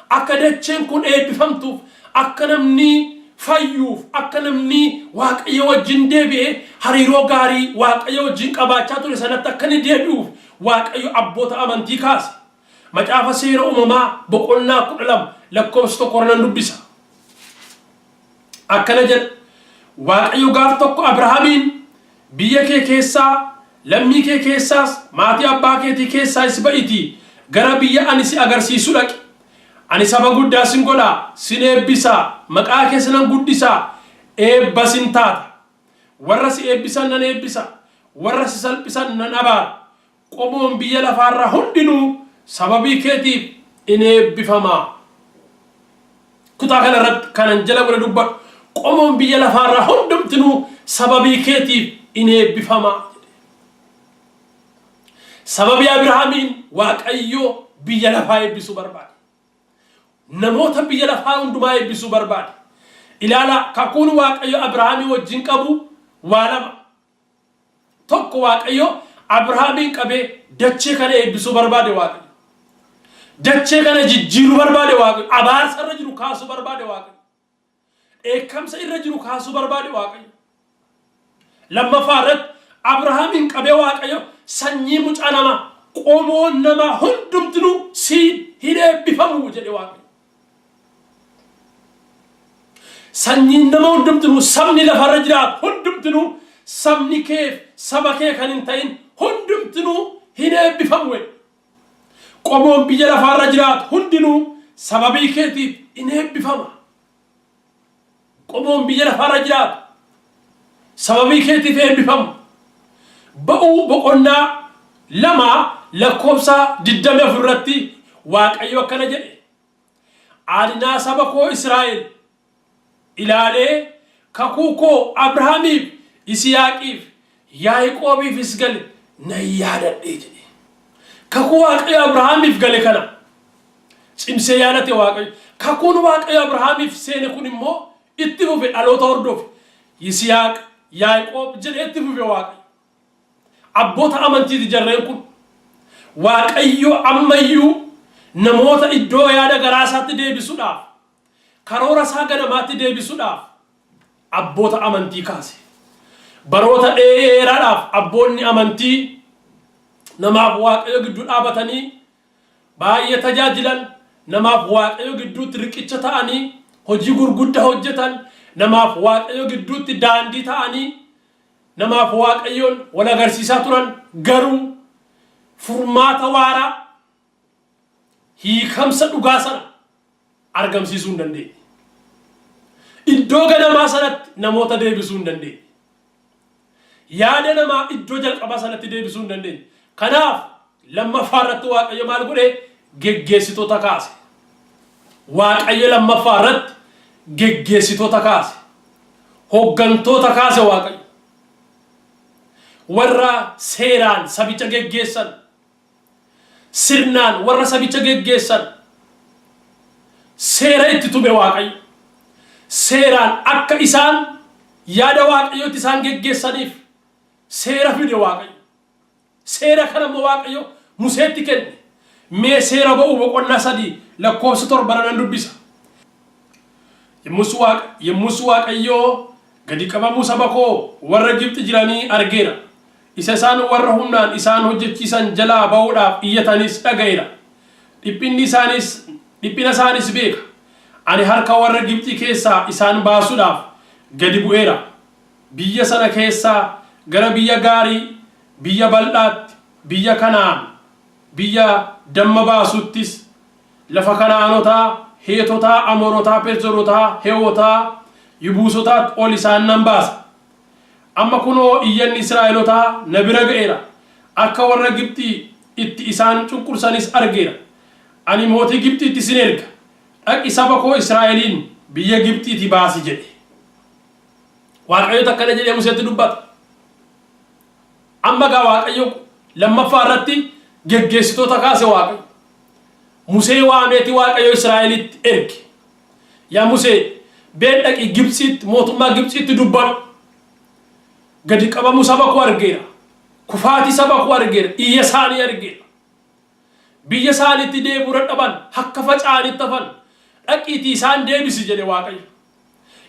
akka dacheen kun eebbifamtuuf, akka namni fayyuuf, akka namni Waaqayyo wajjin deebi'ee hariiroo gaarii Waaqayyo wajjin qabaachaa ture sanatti akka inni deebi'uuf Waaqayyo abboota amantii kaase. Macaafa Seera Uumamaa boqonnaa 12 lakkoofsa 1 irra nan dubbisa. Akkana jedha. Waaqayyo gaaf tokko Abrahaamiin biyya kee keessaa, lammii kee keessaas, maatii abbaa keetii keessaas ba'itii gara biyya ani si agarsiisu dhaqi. Ani saba guddaa sin godha, sin eebbisa, maqaa kees nan guddisa, eebba sin taata. Warra si eebbisan nan eebbisa, warra si salphisan nan abaara. Qomoon biyya lafaa irraa hundinuu sababii keetiif in eebbifama. Kutaa kana irratti kanan jala mure dubbadhu qomoon biyya lafaa irraa hundumtinuu sababii keetiif in eebbifama jedhe. Sababii Abrahaamiin Waaqayyo biyya lafaa eebbisuu barbaade. Namoota biyya lafaa hundumaa eebbisuu barbaade. Ilaalaa kakuun Waaqayyo Abrahaamii wajjin qabu waa lama. Tokko Waaqayyo Abrahaamiin qabee dachee kana eebbisuu barbaade Waaqayyo. Dachee kana jijjiiruu barbaade Waaqayyo. Abaarsa irra jiru kaasuu barbaade Waaqayyo. Dheekkamsa irra jiru kaasuu barbaade Waaqayyo. Lammaffaa irratti Abrahaamiin qabee Waaqayyo sanyii mucaa namaa qomoon namaa hundumtinuu siin hin eebbifamu jedhe Waaqayyo. Sanyiin nama hundumtinuu sabni lafarra jiraatu hundumtinuu sabni keef saba kee kan hin ta'in hundumtinuu hin eebbifamu jedhe. Qomoon biyya lafaarra jiraatu hundinuu sababii keetiif in eebbifama. Qomoon biyya lafaarra jiraatu sababii keetiif eebbifamu. Ba'uu boqonnaa 2 lakkoofsa 24 irratti Waaqayyo akkana jedhe. Ani saba koo Israa'el ilaalee kakuu koo Abrahaamiif, Yisihaaqiif, Yaaqoobiifis gale nan yaadadhee jedhe. Kakuu Waaqayyo Abrahaamiif gale kana cimsee yaadate Waaqayyo. Kakuun Waaqayyo Abrahaamiif seene kun immoo itti fufe dhaloota hordofe. Yisihaaq, Yaaqoob jedhee itti fufe Waaqayyo. Abboota amantiiti jarreen kun. Waaqayyo ammayyuu namoota iddoo yaada garaa isaatti deebisuudhaaf, karoora isaa ganamaatti deebisuudhaaf abboota amantii kaase. Baroota dheeraadhaaf abboonni amantii namaaf Waaqayyo gidduu dhaabatanii baay'ee tajaajilan, namaaf Waaqayyo gidduutti riqicha ta'anii hojii gurguddaa hojjetan, namaaf Waaqayyo gidduutti daandii ta'anii namaaf Waaqayyoon wal agarsiisaa turan garuu furmaata waaraa hiikamsa dhugaa sana argamsiisuu hin dandeenye. Iddoo ganamaa sanatti namoota deebisuu hin dandeenye. Yaada namaa iddoo jalqabaa sanatti deebisuu hin dandeenye. Kanaaf lammaffaa irratti Waaqayyo maal godhe? Geggeessitoota kaase. Waaqayyo lammaffaa irratti geggeessitoota kaase. Hoggantoota kaase Waaqayyo. Warra seeraan sabicha geggeessan, sirnaan warra sabicha geggeessan, seera itti tume Waaqayyo. Seeraan akka isaan yaada Waaqayyootti isaan geggeessaniif seera fide Waaqayyo. Seera kana immoo Waaqayyo Museetti kenne. Mee seera ba'uu boqonnaa 3 lakkoofsa 7 nan dubbisa. Yommus Waaqayyo gadi qabamuu saba koo warra Gibxi jiranii argeera, isa isaan warra humnaan isaan hojjechiisan jalaa ba'uudhaaf iyyatanis dhaga'eera, dhiphinni isaaniis dhiphina isaanis beeka, ani harka warra Gibxii keessaa isaan baasuudhaaf gadi bu'eera, biyya sana keessaa gara biyya gaarii, biyya bal'aatti, biyya Kana'aan, biyya damma baasuttis, lafa Kana'aanotaa, Heetotaa, Amoorotaa, Perzorotaa, Hewotaa, Yibuusotaatti ol isaan nan baasa. Amma kunoo iyyanni Israa'elotaa na bira ga'eera, akka warra Gibxii itti isaan cunqursanis argeera. Ani mootii Gibxiitti sin erga, dhaqi saba koo Israa'eliin biyya Gibxiitii baasi jedhe. Waaqayyotu akkana jedhee Museetti dubbata. Amma gaa Waaqayyo lammaffaa irratti geggeessitoota kaase Waaqayyo. Musee waameeti Waaqayyo Israa'elitti erge. Yaa Musee, been dhaqi Gibtsiitti, mootummaa Gibtsiitti dubbadhu. Gadi qabamuu saba koo argeera. Kufaatii saba koo argeera. Iyya isaanii argeera. Biyya isaaniitti deebi'uu dadhaban, akka faca'anitti hafan. Dhaqiitii isaan deebisi jedhe Waaqayyo.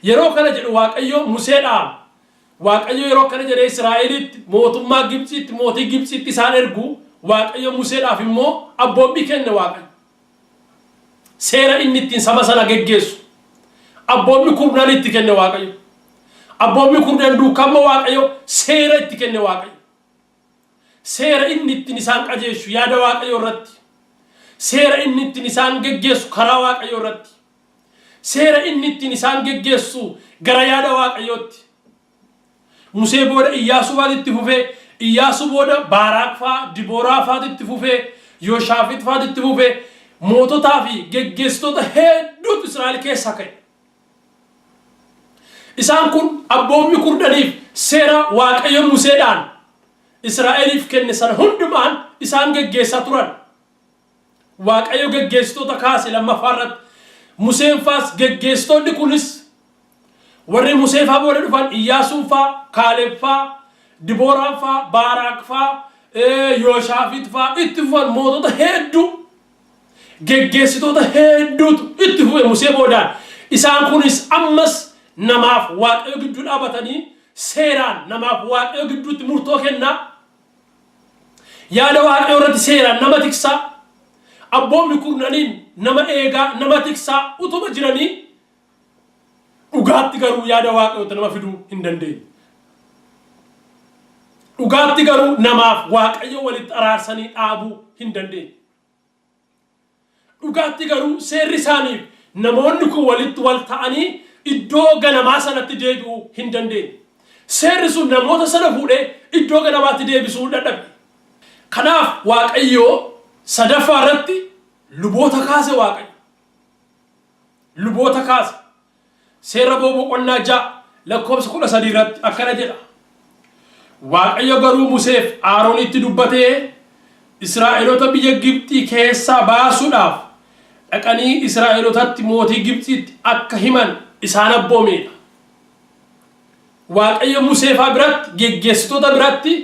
Yeroo kana jedhu Waaqayyo Museedhaan, Waaqayyo yeroo akkana jedhee Israa'elitti, mootummaa Gibtsiitti, mootii Gibtsiitti isaan ergu, Waaqayyo Museedhaaf immoo abboommii kenne Waaqayyo. Seera inni ittiin saba sana geggeessu. Abboommi kurnan itti kenne Waaqayyo. Abboommi kurnan duukaa immoo Waaqayyo seera itti kenne Waaqayyo. Seera inni ittiin isaan qajeelchu yaada Waaqayyoo irratti. Seera inni ittiin isaan geggeessu karaa Waaqayyoo irratti. Seera inni ittiin isaan geggeessu gara yaada Waaqayyootti. Musee booda Iyyaasuu faatu itti fufee, Iyyaasuu booda Baaraaq faa, Dibooraa faatu itti fufee, Yooshaafix faatu itti fufee, moototaa fi geggeessitoota hedduutu Israa'el keessaa ka'e. Isaan kun abboommi kurnaniif seera Waaqayyo Museedhaan Israa'eliif kenne sana hundumaan isaan geggeessaa turan. Waaqayyo geggeessitoota kaase lammaffaa irratti. Museen faas geggeessitoonni kunis warri Musee faa booda dhufan Iyyaasuun faa, Kaaleb faa, Dibooraan faa, Baaraaq faa, Yooshaafit faa itti fufan mootota hedduu geggeessitoota hedduutu itti fufe Musee boodaan. Isaan kunis ammas namaaf Waaqayyo gidduu dhaabatanii seeraan namaaf Waaqayyo gidduutti murtoo kennaa. Yaada Waaqayyoo irratti seeraan nama tiksaa, abboommi kurnaniin nama eegaa, nama tiksaa utuma jiranii dhugaatti garuu yaada Waaqayyootti nama fiduu hin dandeenye. Dhugaatti garuu namaaf Waaqayyo walitti araarsanii dhaabuu hin dandeenye. Dhugaatti garuu seerri isaaniif namoonni kun walitti wal ta'anii iddoo ganamaa sanatti deebi'uu hin dandeenye. Seerri sun namoota sana fuudhee iddoo ganamaatti deebisuu dadhabe. Kanaaf Waaqayyo sadaffaa irratti luboota kaase Waaqayyo. Luboota kaase. Seera Ba'uu boqonnaa 6 lakkoofsa 13 irratti akkana jedha. Waaqayyo garuu Museef Aaronitti dubbatee Israa'eloota biyya Gibxii keessaa baasuudhaaf dhaqanii Israa'elotatti mootii Gibxiitti akka himan isaan abboomeedha. Waaqayyo Museefaa biratti geggeessitoota biratti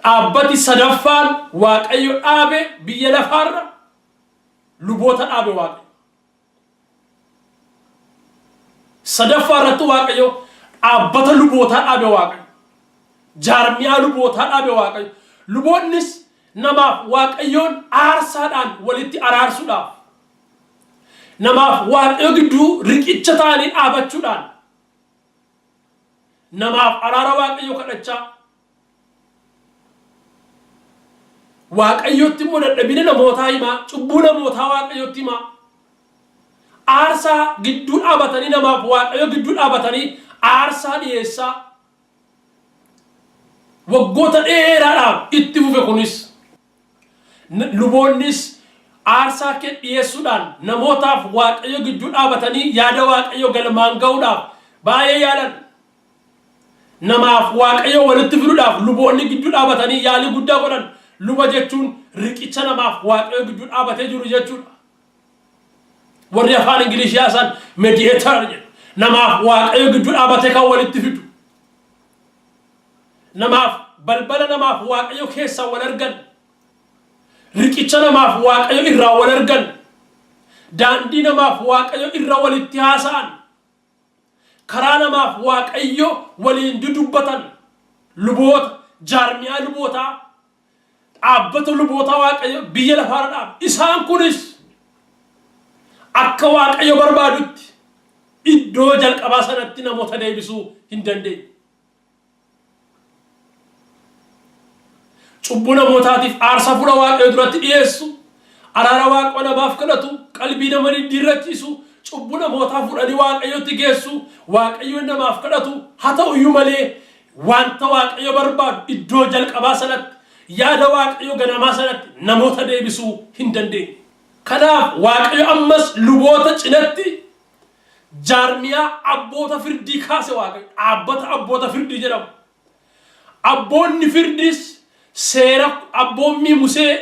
dhaabbati sadaffaan Waaqayyo dhaabe biyya lafaarra luboota dhaabe Waaqayyo. Sadaffaa irratti Waaqayyo dhaabbata lubootaa dhaabe Waaqayyo. Jaarmiyaa lubootaa dhaabe Waaqayyo. Luboonnis namaaf Waaqayyoon aarsaadhaan walitti araarsuudhaaf namaaf Waaqayyo gidduu riqicha ta'anii dhaabachuudhaan namaaf araara Waaqayyo kadhachaa Waaqayyotti immoo dadhabina namootaa himaa, cubbuu namootaa Waaqayyotti himaa. Aarsaa gidduu dhaabatanii namaaf Waaqayyo gidduu dhaabatanii aarsaa dhiyeessaa. Waggoota dheeraadhaaf itti fufe kunis. Luboonnis aarsaa kee dhiyeessuudhaan namootaaf Waaqayyo gidduu dhaabatanii yaada Waaqayyo galmaan ga'uudhaaf baay'ee yaalan. Namaaf Waaqayyo walitti fiduudhaaf luboonni gidduu dhaabatanii yaalii guddaa godhan. Luba jechuun riqicha namaaf Waaqayyo gidduu dhaabatee jiru jechuudha. Warri afaan Ingilishii haasa'an mediator jedhu. Namaaf Waaqayyo gidduu dhaabatee kan walitti fidu. Namaaf balbala namaaf Waaqayyo keessaa wal argan. Riqicha namaaf Waaqayyo irraa wal argan. Daandii namaaf Waaqayyo irra walitti haasa'an. Karaa namaaf Waaqayyo waliin dudubbatan luboota, jaarmiyaa lubootaa, dhaabbata lubootaa Waaqayyo biyya lafaarra dhaabe. Isaan kunis akka Waaqayyo barbaadutti iddoo jalqabaa sanatti namoota deebisuu hin dandeenye. Cubbuu namootaatiif aarsaa fuula Waaqayyoo duratti dhiyeessu, araara Waaqayyoo namaaf kadhatu, qalbii nama diddiirrachiisu, cubbuu namootaa fuudhanii Waaqayyotti geessu, Waaqayyoon namaaf kadhatu, haa ta'u iyyuu malee wanta Waaqayyo barbaadu iddoo jalqabaa sanatti, yaada Waaqayyo ganamaa sanatti namoota deebisuu hin dandeenye. Kanaaf Waaqayyo ammas luboota cinatti jaarmiyaa abboota firdii kaase Waaqayyo. Dhaabbata abboota firdii jedhamu. Abboonni firdiis seera abboommii Musee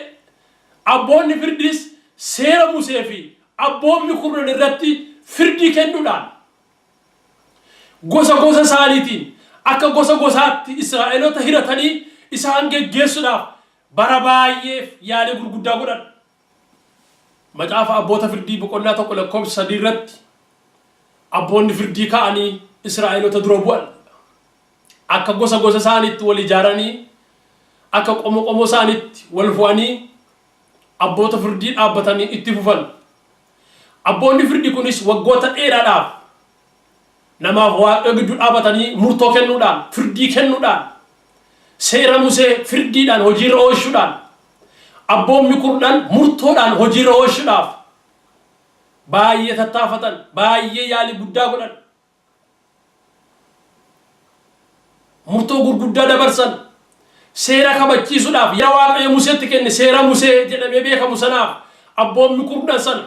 abboonni firdiis seera Musee fi abboommi kurnan irratti firdii kennuudhaan gosa gosa isaaniitiin akka gosa gosaatti Israa'eloota hiratanii isaan geggeessuudhaaf bara baay'eef yaalii gurguddaa godhan. Macaafa Abboota Firdii boqonnaa 1 lakkoofsa 3 irratti abboonni firdii ka'anii Israa'eloota dura bu'an. Akka gosa gosa isaaniitti wal ijaaranii, akka qomo qomo isaaniitti wal fo'anii abboota firdii dhaabbatanii itti fufan. Abboonni firdii kunis waggoota dheeraadhaaf namaaf Waaqayyo gidduu dhaabatanii murtoo kennuudhaan, firdii kennuudhaan, seera Musee firdiidhaan hojiirra oolchuudhaan, abboommi kurnan murtoodhaan hojiirra oolchuudhaaf baay'ee tattaafatan, baay'ee yaalii guddaa godhan. Murtoo gurguddaa dabarsan. Seera kabachiisuudhaaf yaa Waaqayyo Museetti kenne seera Musee jedhamee beekamu sanaaf abboommi kurnan sana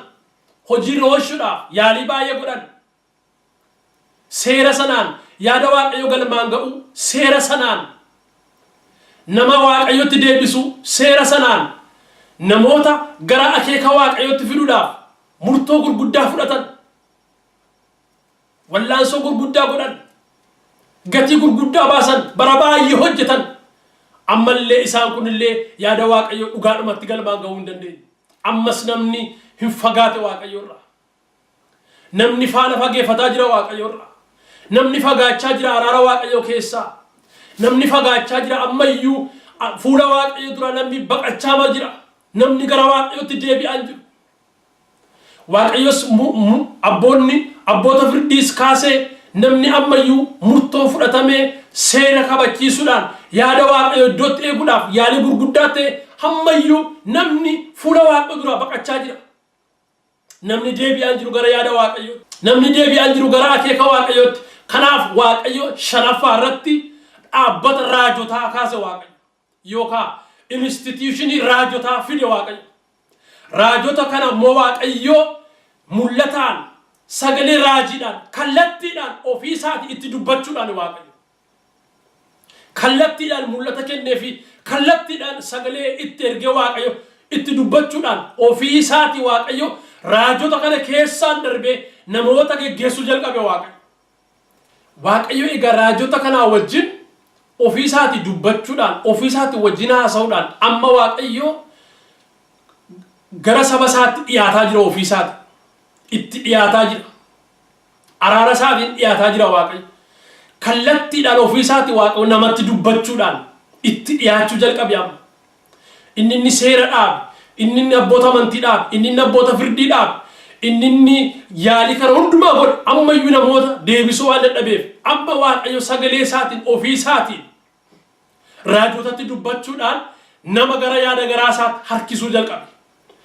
hojiirra oolchuudhaaf yaalii baay'ee godhan. Seera sanaan yaada Waaqayyoo galmaan ga'uu, seera sanaan nama Waaqayyotti deebisuu, seera sanaan namoota gara akeeka Waaqayyootti fiduudhaaf murtoo gurguddaa fudhatan. Wallaansoo gurguddaa godhan. Gatii gurguddaa baasan, bara baay'ee hojjetan. Ammallee isaan kunillee yaada Waaqayyoo dhugaadhumatti galmaan ga'uu hin dandeenye. Ammas namni hin fagaate Waaqayyo irraa. Namni faana fageeffataa jira Waaqayyo irraa. Namni fagaachaa jira araara Waaqayyoo keessaa. Namni fagaachaa jira ammayyuu Fuula Waaqayyo dura namni baqachaa jira. Namni gara Waaqayyootti deebi'aa hin jiru. Waaqayyos abboonni abboota firdiis kaasee namni ammayyuu murtoo fudhatamee seera kabachiisuudhaan yaada Waaqayyo iddootti eeguudhaaf yaalii gurguddaa ta'e ammayyuu namni fuula Waaqayyo duraa baqachaa jira. Namni deebi'aa hin jiru gara yaada Waaqayyootti. Namni deebi'aa hin jiru gara akeeka Waaqayyootti. Kanaaf Waaqayyo shanaffaa irratti dhaabbata raajotaa kaase Waaqayyo. Yookaan institution raajotaa fide Waaqayyo. Raajota kana immoo Waaqayyo mul'ataan, sagalee raajiidhaan, kallattiidhaan ofii isaatii itti dubbachuudhaan Waaqayyo. Kallattiidhaan mul'ata kennee fi kallattiidhaan sagalee itti ergee Waaqayyo itti dubbachuudhaan ofii isaatii Waaqayyo raajota kana keessaan darbee namoota geggeessuu jalqabe Waaqayyo. Waaqayyo egaa raajota kanaa wajjin ofii isaatii dubbachuudhaan, ofii isaatii wajjin haasa'uudhaan amma Waaqayyo gara saba isaatti dhiyaataa jira ofii isaati. Itti dhiyaataa jira. Araara isaatiin dhiyaataa jira Waaqayyo. Kallattiidhaan ofii isaatii Waaqayyo namatti dubbachuudhaan itti dhiyaachuu jalqabe amma. Inni inni seera dhaabe, inni inni abboota amantii dhaabe, inni inni abboota firdii dhaabe, inni inni yaalii kana hundumaa godhe ammayyuu namoota deebisuu waan dadhabeef amma Waaqayyo sagalee isaatiin ofii isaatiin raajotatti dubbachuudhaan nama gara yaada garaa isaatti harkisuu jalqabe.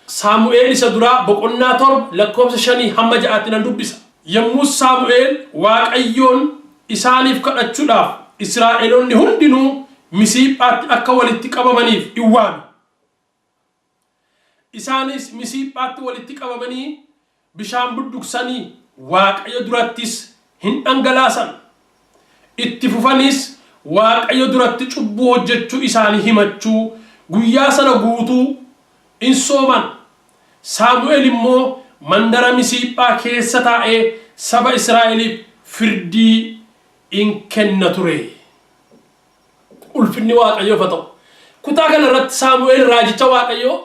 Saamu'eel isa duraa boqonnaa 7 lakkoofsa 5 hamma 6tti nan dubbisa. Yommus Saamu'eel Waaqayyoon isaaniif kadhachuudhaaf Israa'eloonni hundinuu Misiiphaatti akka walitti qabamaniif in waame. Isaanis Misiiphaatti walitti qabamanii bishaan budduqsanii Waaqayyo durattis hin dhangalaasan. Itti fufaniis Waaqayyo duratti cubbuu hojjechuu isaanii himachuu guyyaa sana guutuu in sooman. Saamu'eel immoo mandara Misiiphaa keessa taa'ee saba Israa'eliif firdii in kenna ture. Ulfinni Waaqayyoof haa ta'u. Kutaa kana irratti Saamu'eel raajicha Waaqayyoo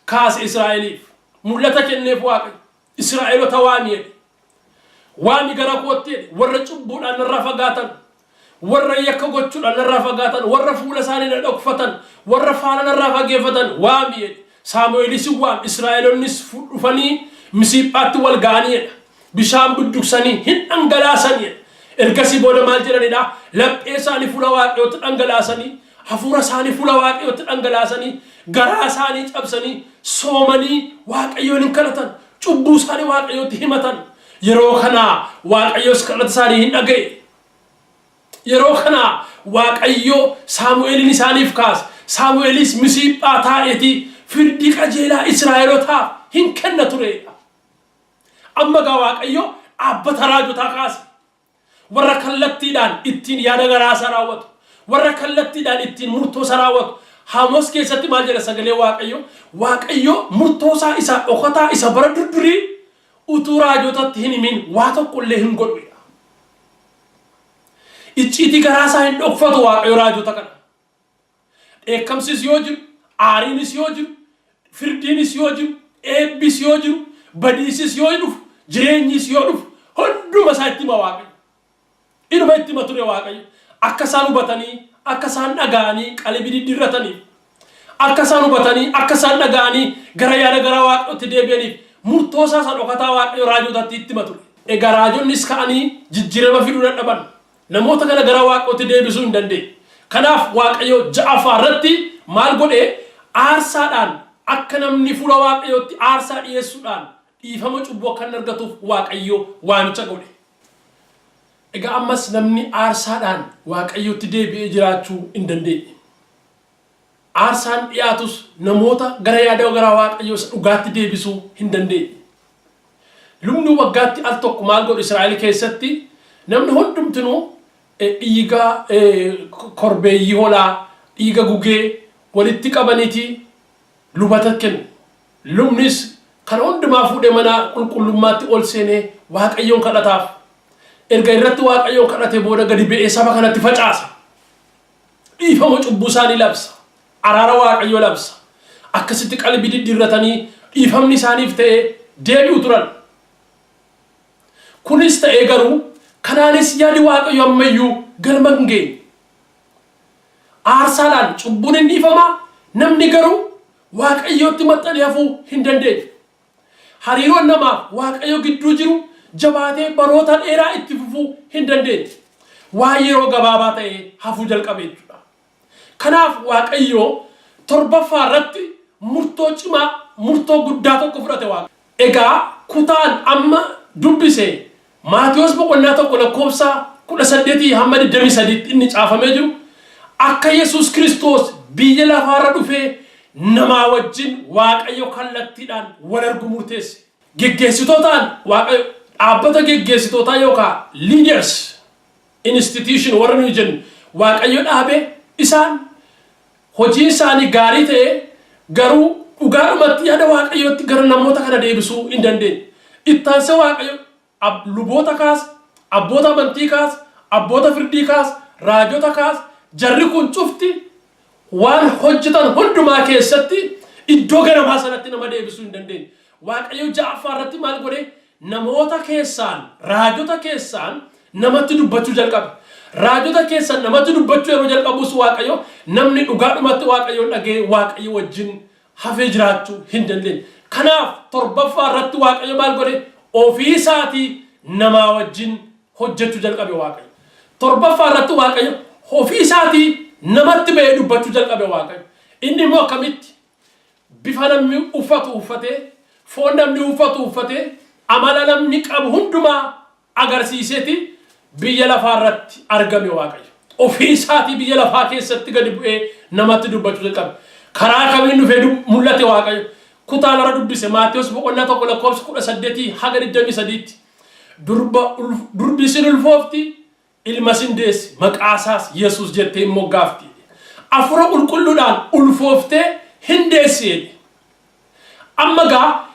kaase Israa'eliif. Mul'ata kenneef Waaqayyo. Israa'elota waami jedhe. Waami gara kootti jedhe. Warra cubbuudhaan narraa fagaatan, warra yakka gochuudhaan narraa fagaatan, warra fuula isaanii na dhokfatan, warra faana narraa fageeffatan waami jedhe. Saamu'eelis hin waame. Israa'elonnis dhufanii Misiiphaatti wal ga'anii jedha. Bishaan budduqsanii hin dhangalaasan jedha. Ergasii booda maal jedhanidha? Laphee isaanii fuula Waaqayyootti dhangalaasanii, hafuura isaanii fuula Waaqayyootti dhangalaasanii, garaa isaanii cabsanii, soomanii Waaqayyoon hin kadhatan. Cubbuu isaanii Waaqayyootti himatan. Yeroo kana Waaqayyos kadhata isaanii hin dhaga'e. Yeroo kana Waaqayyo Saamu'eelin isaaniif kaase. Saamu'eelis Misiiphaa taa'eeti firdii qajeelaa Israa'elotaaf hin kenna tureedha. Amma egaa Waaqayyo dhaabbata raajotaa kaase. Warra kallattiidhaan ittiin yaada garaa isaa raawwatu. Warra kallattiidhaan ittiin murtoo isaa raawwatu. Haamos keessatti maal jedha sagalee Waaqayyo? Waaqayyo murtoo isaa isa dhokataa isa bara durdurii utuu raajotatti hin himin waa tokko illee hin godhu jedha. Icciitii garaa isaa hin dhokfatu Waaqayyo raajota kana. Dheekkamsis yoo jiru, aariinis yoo jiru, firdiinis yoo jiru, eebbis yoo jiru, badiisis yoo dhufu, jireenyis yoo dhufu, hunduma isaa itti hima Waaqayyo. Inuma itti hima ture Waaqayyo. Akka isaan hubatanii, akka isaan dhaga'anii qalbii diddiirrataniif, akka isaan hubatanii, akka isaan dhaga'anii gara yaada garaa Waaqayyootti deebi'aniif murtoo isaa isa dhokataa Waaqayyo raajotatti itti hima ture. Egaa raajonnis ka'anii jijjiirama fiduu dadhaban. Namoota kana gara Waaqayyootti deebisuu hin dandeenye. Kanaaf Waaqayyo ja'affaa irratti maal godhe? Aarsaadhaan akka namni fuula Waaqayyootti aarsaa dhiyeessuudhaan dhiifama cubbuu akka inni argatuuf Waaqayyo waamicha godhe. Egaa ammas namni aarsaadhaan Waaqayyotti deebi'ee jiraachuu hin dandeenye. Aarsaan dhiyaatus namoota gara yaada garaa Waaqayyoo isa dhugaatti deebisuu hin dandeenye. Lubni waggaatti al tokko maal godhu Israa'el keessatti? Namni hundumtinuu dhiiga korbeeyyii hoolaa, dhiiga gugee walitti qabaniiti lubata kennu. Lubnis kana hundumaa fuudhee mana qulqullummaatti ol seenee Waaqayyoon kadhataaf. Erga irratti Waaqayyoon kadhatee booda gadi ba'ee saba kanatti facaasa. Dhiifama cubbuu isaanii labsa. Araara Waaqayyoo labsa. Akkasitti qalbii diddiirratanii dhiifamni isaaniif ta'ee deebi'u turan. Kunis ta'ee garuu kanaanis yaadi Waaqayyo ammayyuu galma hin geenye. Aarsaadhaan cubbuun hin dhiifama, namni garuu Waaqayyootti maxxanee hafuu hin dandeenye. Hariiroon namaaf Waaqayyo gidduu jiru jabaatee baroota dheeraa itti fufuu hin dandeenye. Waan yeroo gabaabaa ta'ee hafuu jalqabe jechuudha. Kanaaf Waaqayyo torbaffaa irratti murtoo cimaa, murtoo guddaa tokko fudhate Waaqayyo. Egaa kutaan amma dubbise Maatewos boqonnaa 1 lakkoofsa 18 hamma 23tti inni caafamee jiru akka Yesuus Kiristoos biyya lafaarra dhufee namaa wajjin Waaqayyo kallattiidhaan wal argu murteesse. Geggeessitootaan Waaqayyo dhaabbata geggeessitootaa yookaan leaders institution warra nuyi jennu Waaqayyo dhaabe isaan hojiin isaanii gaarii ta'e garuu dhugaadhumatti yaada Waaqayyootti gara namoota kana deebisuu hin dandeenye. Ittaansee Waaqayyo luboota kaase, abboota amantii kaase, abboota firdii kaase, raajota kaase, jarri kun cufti waan hojjetan hundumaa keessatti iddoo ganamaa sanatti nama deebisuu hin dandeenye. Waaqayyo ja'affaa irratti maal godhe? Namoota keessaan, raajota keessaan namatti dubbachuu jalqabe. Raajota keessaan namatti dubbachuu yeroo jalqabus Waaqayyo namni dhugaadhumatti Waaqayyoon dhaga'ee Waaqayyo wajjin hafee jiraachuu hin dandeenye. Kanaaf torbaffaa irratti Waaqayyo maal godhe? Ofii isaatii namaa wajjin hojjechuu jalqabe Waaqayyo. Torbaffaa irratti Waaqayyo ofii isaatii namatti ba'ee dubbachuu jalqabe Waaqayyo. Inni immoo akkamitti? Bifa namni uffatu uffatee, foon namni uffatu uffatee, amala namni qabu hundumaa agarsiiseeti biyya lafaa irratti argame Waaqayyo. Ofii isaatii biyya lafaa keessatti gadi bu'ee namatti dubbachuu jalqabe. Karaa kamiin dhufee mul'ate Waaqayyo? Kutaan har'a dubbise Maatewos boqonnaa 1 lakkoofsa 18 haga 23tti. Durba durbi isin ulfoofti, ilmas in deessi, maqaa isaas Yesuus jettee in moggaafti. Afuura qulqulluudhaan ulfooftee hin deessi jedhe. Amma gaa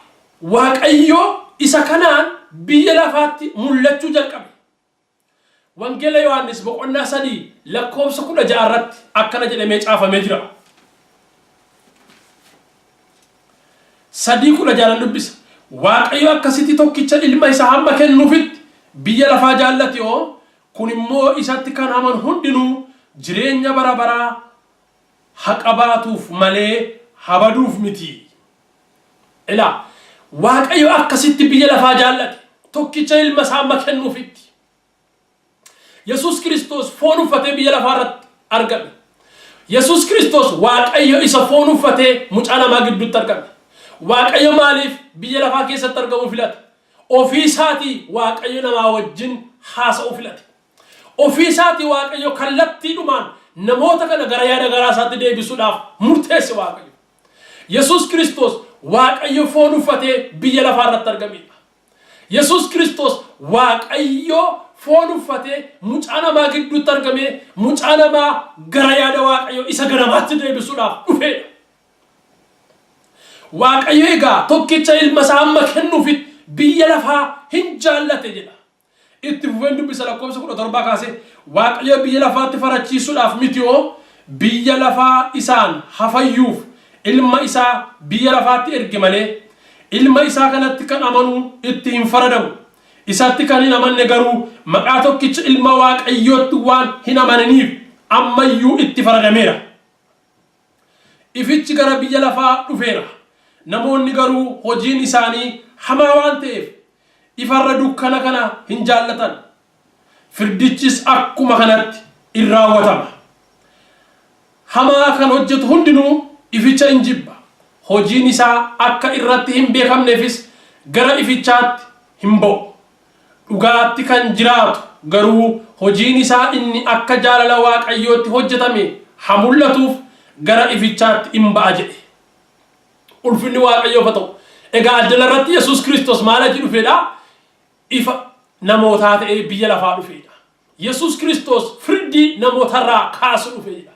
Waaqayyo isa kanaan biyya lafaatti mul'achuu jalqabe. Wangeela Yohaannis boqonnaa 3 lakkoofsa 16 irratti akkana jedhamee caafamee jira. 3:16 nan dubbisa. Waaqayyo akkasitti tokkicha ilma isaa hamma kennuufitti biyya lafaa jaallate'o, kun immoo isatti kan amanu hundinuu jireenya bara baraa ha qabaatuuf malee ha baduuf miti. Ilaa, Waaqayyo akkasitti biyya lafaa jaallate, tokkicha ilma isaa hamma kennuufitti. Yesuus Kiristoos foon uffatee biyya lafaa irratti argame. Yesuus Kiristoos Waaqayyo isa foon uffatee mucaa namaa gidduutti argame. Waaqayyo maaliif biyya lafaa keessatti argamuu filate? Ofii isaatii Waaqayyo namaa wajjin haasa'uu filate. Ofii isaatii Waaqayyo kallattiidhumaan namoota kana gara yaada garaa isaatti deebisuudhaaf murteesse Waaqayyo. Yesuus Kiristoos Waaqayyo foon uffatee biyya lafaa irratti argamedha. Yesuus Kiristoos Waaqayyo foon uffatee mucaa namaa gidduutti argamee mucaa namaa gara yaada Waaqayyo isa ganamaatti deebisuudhaaf dhufeedha. Waaqayyo egaa tokkicha ilma isaa hamma kennuufitti biyya lafaa hin jaallate jedha. Itti fufeen dubbisa lakkoofsa 17 kaasee Waaqayyo biyya lafaatti farachiisuudhaaf miti'oo biyya lafaa isaan hafayyuuf ilma isaa biyya lafaatti erge malee ilma isaa kanatti kan amanu itti hin faradamu. Isatti kan hin amanne garuu maqaa tokkicha ilma Waaqayyootti waan hin amaniniif ammayyuu itti faradameera. Ifichi gara biyya lafaa dhufeera, namoonni garuu hojiin isaanii hamaa waan ta'eef ifa irra dukkana kana hin jaallatan. Firdichis akkuma kanatti in raawwatama. Hamaa kan hojjetu hundinuu ificha in jibba, hojiin isaa akka irratti hin beekamneefis gara ifichaatti hin ba'u. Dhugaatti kan jiraatu garuu hojiin isaa inni akka jaalala Waaqayyootti hojjetame ha mul'atuuf gara ifichaatti in ba'a jedhe. Ulfinni Waaqayyoof ha ta'u. Egaa addana irratti Yesuus Kiristoos maal achi dhufeedha? Ifa namootaa ta'ee biyya lafaa dhufeedha. Yesuus Kiristoos firdii namootarraa kaasu dhufeedha.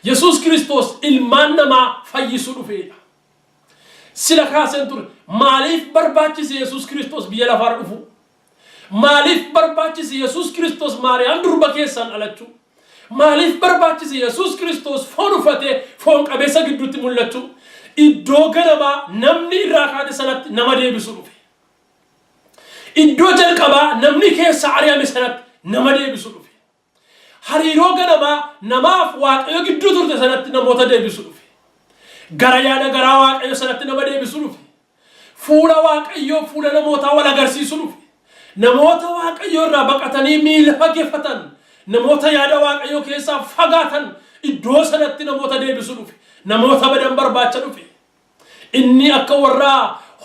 Yesuus Kiristoos ilmaan namaa fayyisuu dhufeedha. Sila kaaseen ture. Maaliif barbaachise Yesuus Kiristoos biyya lafaarra dhufuu? Maaliif barbaachise Yesuus Kiristoos Maariyaam durba keessaan dhalachuu? Maaliif barbaachise Yesuus Kiristoos foon uffatee foon qabeessa gidduutti mul'achuu? Iddoo ganamaa namni irraa kaate sanatti nama deebisuu dhufe. Iddoo jalqabaa namni keessaa ari'ame sanatti nama deebisuu dhufe. Hariiroo ganamaa namaaf Waaqayyo gidduu turte sanatti namoota deebisu dhufe. Gara yaada garaa Waaqayyo sanatti nama deebisu dhufe. Fuula Waaqayyoo fuula namootaa wal agarsiisu dhufe. Namoota Waaqayyo irraa baqatanii miila fageeffatan, namoota yaada Waaqayyoo keessaa fagaatan iddoo sanatti namoota deebisu dhufe. Namoota badan barbaacha dhufe. Inni akka warra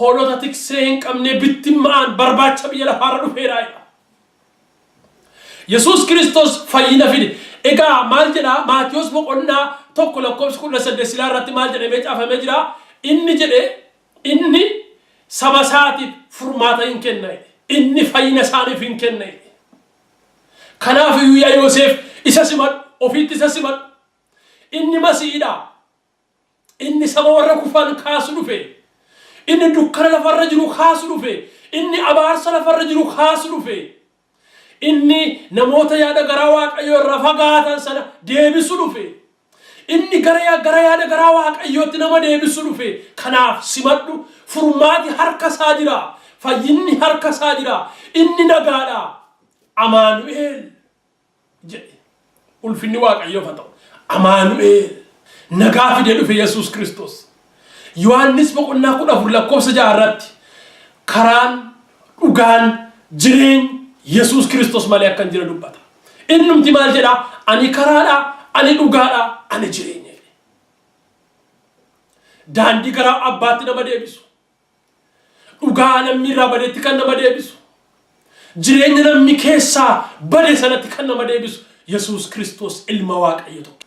hoolota tiksee hin qabnee bittimmaa'an barbaacha biyya lafaarra dhufeera jedha. Yesuus Kiristoos fayyina fide. Egaa maal jedha? Maatiyos boqonnaa 1 lakkoofsa 18 silaa irratti maal jedhamee caafamee jira? Inni jedhe, inni saba isaatiif furmaata hin kenna jedhe. Inni fayyina isaaniif hin kenna jedhe. Kanaaf iyyuu yaa Yoosef, isa simadhu, ofiitti isa simadhu. Inni Masiihidha. Inni saba warra kufan kaasu dhufe. Inni dukkana lafarra jiru kaasu dhufe. Inni abaarsa lafarra jiru kaasu dhufe. Inni namoota yaada garaa Waaqayyoo irraa fagaatan sana deebisu dhufe. Inni gara yaada garaa Waaqayyootti nama deebisu dhufe. Kanaaf simadhu. Furmaati harka isaa jira. Fayyinni harka isaa jira. Inni nagaadha. Amaanu'eel jedhe. Ulfinni Waaqayyoof haa ta'u. Amaanu'eel nagaa fidee dhufe Yesuus Kiristoos. Yohaannis boqonnaa 14 lakkoofsa 6 irratti karaan, dhugaan, jireenyi Yesuus Kiristoos malee akka hin jire dubbata. Innumti maal jedhaa? "Ani karaadha, ani dhugaadha, ani jireenya" jedhe. Daandii gara abbaatti nama deebisu. Dhugaa namni irraa badetti kan nama deebisu. Jireenya namni keessaa bade sanatti kan nama deebisu Yesuus Kiristoos ilma Waaqayyo tokko.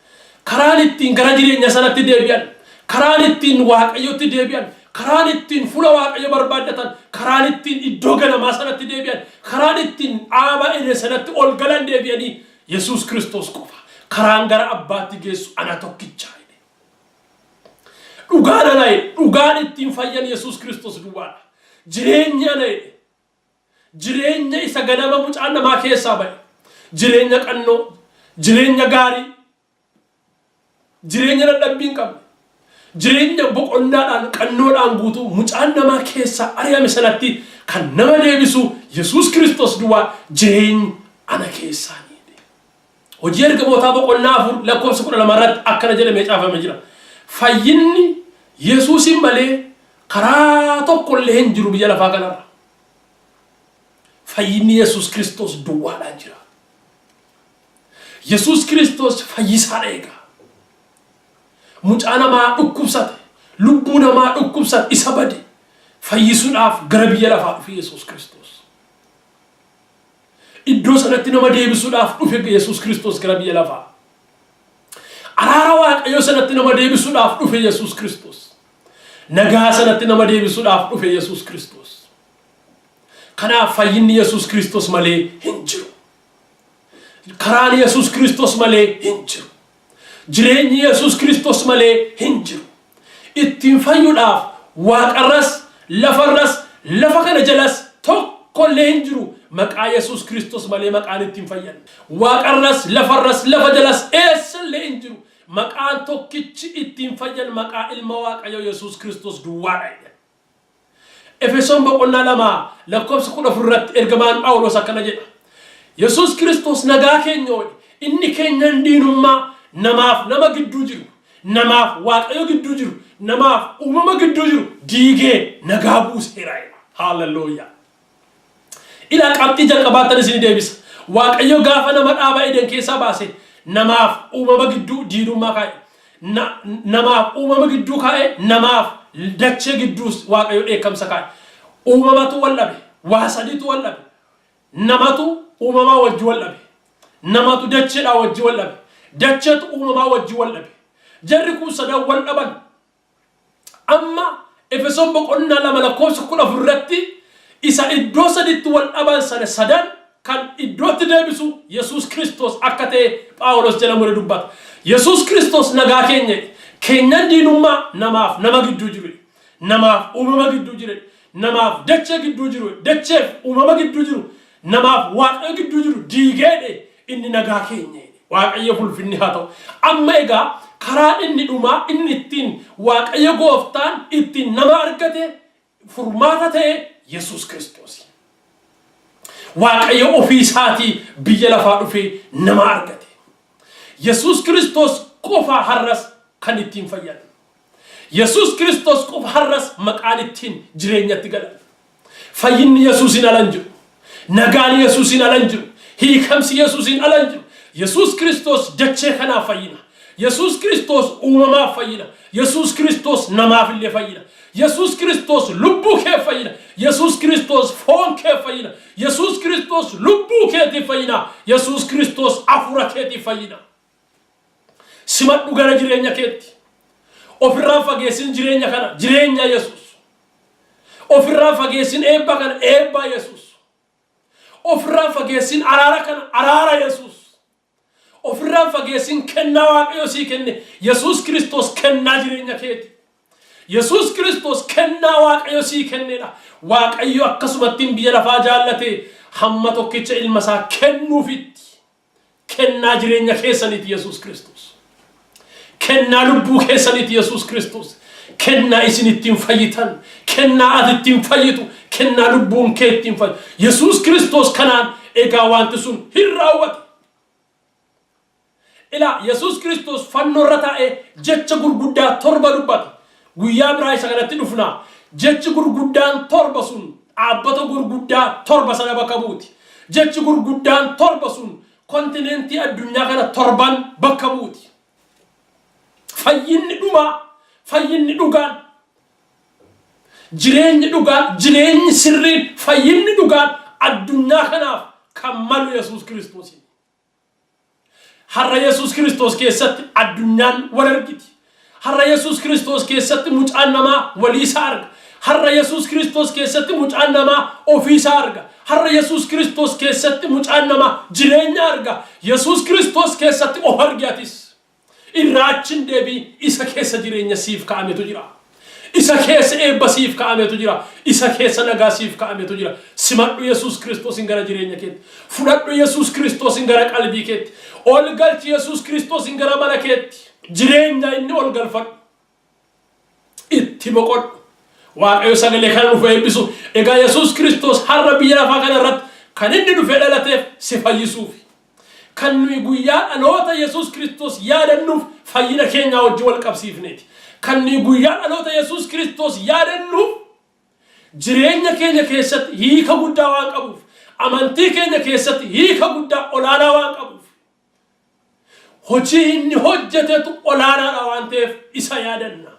Karaan ittiin gara jireenya sanatti deebi'an, karaan ittiin Waaqayyotti deebi'an, karaan ittiin fuula Waaqayyo barbaaddatan, karaan ittiin iddoo ganamaa sanatti deebi'an, karaan ittiin dhaaba ede sanatti ol galan deebi'anii Yesuus Kiristoos qofa. "Karaan gara abbaatti geessu ana tokkicha" jedhe. "Dhugaan ana" jedhe. Dhugaan ittiin fayyan Yesuus Kiristoos duwwaadha. "Jireenyi ana" jedhe. Jireenya isa ganama mucaan namaa keessaa ba'e. Jireenya qannoo, jireenya gaarii, jireenya dadhabbii hin qabne, jireenya boqonnaadhaan qannoodhaan guutuu mucaan namaa keessaa ari'ame sanatti kan nama deebisu Yesuus Kiristoos duwwaa. "Jireenyi ana keessaanii." Hojii Ergamootaa boqonnaa 4 lakkoofsa 12 irratti akkana jedhamee caafamee jira. Fayyinni Yesuusin malee karaa tokko illee hin jiru biyya lafaa kanarra. Fayyinni Yesuus Kiristoos duwwaadhaan jira. Yesuus Kiristoos fayyisaadha egaa. Mucaa namaa dhukkubsate, lubbuu namaa dhukkubsate, isa bade fayyisuudhaaf gara biyya lafaa dhufe Yesuus Kiristoos. Iddoo sanatti nama deebisuudhaaf dhufe Yesuus Kiristoos gara biyya lafaa. Araara Waaqayyoo sanatti nama deebisuudhaaf dhufe Yesuus Kiristoos. Nagaa sanatti nama deebisuudhaaf dhufe Yesuus Kiristoos. Kanaaf fayyinni Yesuus Kiristoos malee hin jiru. Karaan Yesuus Kiristoos malee hin jiru. Jireenyi Yesuus Kiristoos malee hin jiru. Ittiin fayyuudhaaf waaqarras, lafarras, lafa kana jalas tokkollee hin jiru. Maqaa Yesuus Kiristoos malee maqaan ittiin fayyan. Waaqarras, lafarras, lafa jalas eessallee hin jiru. Maqaan tokkichi ittiin fayyan maqaa ilma Waaqayyoo Yesuus Kiristoos duwwaadha jedha. Efesoon boqonnaa 2 lakkoofsa 14 irratti ergamaan Phaawulos akkana jedha. Yesuus Kiristoos nagaa keenya oole. Inni keenyan diinummaa namaaf nama gidduu jiru, namaaf Waaqayyo gidduu jiru, namaaf uumama gidduu jiru diigee nagaa buuseera jedha. Haaleluyyaa. Ilaa, qabxii jalqabaattan isin deebisa. Waaqayyo gaafa nama dhaaba Eden keessaa baase namaaf uumama gidduu diinummaa kaa'e. Namaaf uumama gidduu kaa'e, namaaf dachee gidduus Waaqayyo dheekkamsa kaa'e. Uumamatu wal dhabe. Waa sadiitu wal dhabe. Namatu uumamaa wajji wal dhabe. Namatu dacheedhaa wajji wal dhabe. Dacheetu uumamaa wajji wal dhabe. Jarri kun sadan wal dhaban. Amma Efesoon boqonnaa 2 lakkoofsa 14 irratti isa iddoo saditti wal dhaban sana sadan kan iddootti deebisu Yesuus Kiristoos akka ta'e Phaawulos jala mure dubbata. Yesuus Kiristoos nagaa keenya. Keenyan diinummaa namaaf nama gidduu jiru, namaaf uumama gidduu jiru, namaaf dachee gidduu jiru, dacheef uumama gidduu jiru, namaaf Waaqayyo gidduu jiru diigeedhe inni nagaa keenya. Waaqayyo ulfinni haa ta'u. Amma egaa karaa inni dhumaa inni ittiin Waaqayyo gooftaan ittiin nama argate furmaata ta'e Yesuus Kiristoos. Waaqayyo ofii isaatii biyya lafaa dhufee nama argate. Yesuus Kiristoos qofa har'as kan ittiin fayyan. Yesuus Kiristoos qofa har'as maqaan ittiin jireenyatti galan. Fayyinni Yesuusiin ala hin jiru. Nagaan Yesuusiin ala hin jiru. Hiikamsi Yesuusiin ala hin jiru. Yesuus Kiristoos dachee kanaaf fayyina. Yesuus Kiristoos uumamaaf fayyina. Yesuus Kiristoos namaaf illee fayyina. Yesuus Kiristoos lubbuu keef fayyina. Yesuus Kiristoos foon keef fayyina. Yesuus Kiristoos lubbuu keetiif fayyina. Yesuus Kiristoos hafuura keetiif fayyina. Simadhu gara jireenya keetti. Ofirraa fageessin jireenya kana, jireenya Yesuus. Ofirraa fageessin eebba kana, eebba Yesuus. Ofirraa fageessin araara kana, araara Yesuus. Ofirraa fageessin kennaa Waaqayyo sii kenne, Yesuus Kiristoos kennaa jireenya keeti. Yesuus Kiristoos kennaa Waaqayyo sii kennedha. Waaqayyo akkasumattiin biyya lafaa jaallate hamma tokkicha ilma isaa kennuufitti. Kennaa jireenya keessaniiti Yesuus Kiristoos. Kennaa lubbuu keessaniiti Yesuus Kiristoos. Kennaa isin ittiin fayyitan, kennaa ati ittiin fayyitu, kennaa lubbuun kee ittiin fayyitu. Yesuus Kiristoos kanaan egaa wanti sun hin raawwate. Ilaa, Yesuus Kiristoos fannoo irra taa'ee jecha gurguddaa torba dubbate. Guyyaa biraa isa kanatti dhufna. Jechi gurguddaan torba sun dhaabbata gurguddaa torba sana bakka buuti. Jechi gurguddaan torba sun kontinentii addunyaa kana torban bakka buuti. Fayyinni dhumaa, fayyinni dhugaan, jireenyi dhugaan, jireenyi sirriin, fayyinni dhugaan addunyaa kanaaf kan malu Yesuus Kiristoosiin. Har'a Yesuus Kiristoos keessatti addunyaan wal argiti. Har'a Yesuus Kiristoos keessatti mucaan namaa walii isaa arga. Har'a Yesuus Kiristoos keessatti mucaan namaa ofii isaa arga. Har'a Yesuus Kiristoos keessatti mucaan namaa jireenya arga. Yesuus Kiristoos keessatti of argi atis. Irraa achi hin deebi'in, isa keessa jireenya siif kaa'ametu jira. Isa keessa eebba siif kaa'ametu jira. Isa keessa nagaa siif kaa'ametu jira. Simadhu Yesuus Kiristoosin gara jireenya keetti. Fudhadhu Yesuus Kiristoosin gara qalbii keetti. Ol galchi Yesuus Kiristoosin gara mana keetti. Jireenya inni ol galfadhu. Itti boqodhu. Waaqayyo sagalee kana nuuf eebbisu. Egaa Yesuus Kiristoos har'a biyya lafaa kana irratti kan inni dhufee dhalateef si fayyisuufi. Kan nuyi guyyaa dhaloota Yesuus Kiristoos yaadannuuf fayyina keenyaa wajjin wal qabsiifneeti. Kan nuyi guyyaa dhaloota Yesuus Kiristoos yaadannuuf jireenya keenya keessatti hiika guddaa waan qabuuf, amantii keenya keessatti hiika guddaa olaanaa waan qabuuf, hojii inni hojjetetu olaanaadha waan ta'eef isa yaadanna.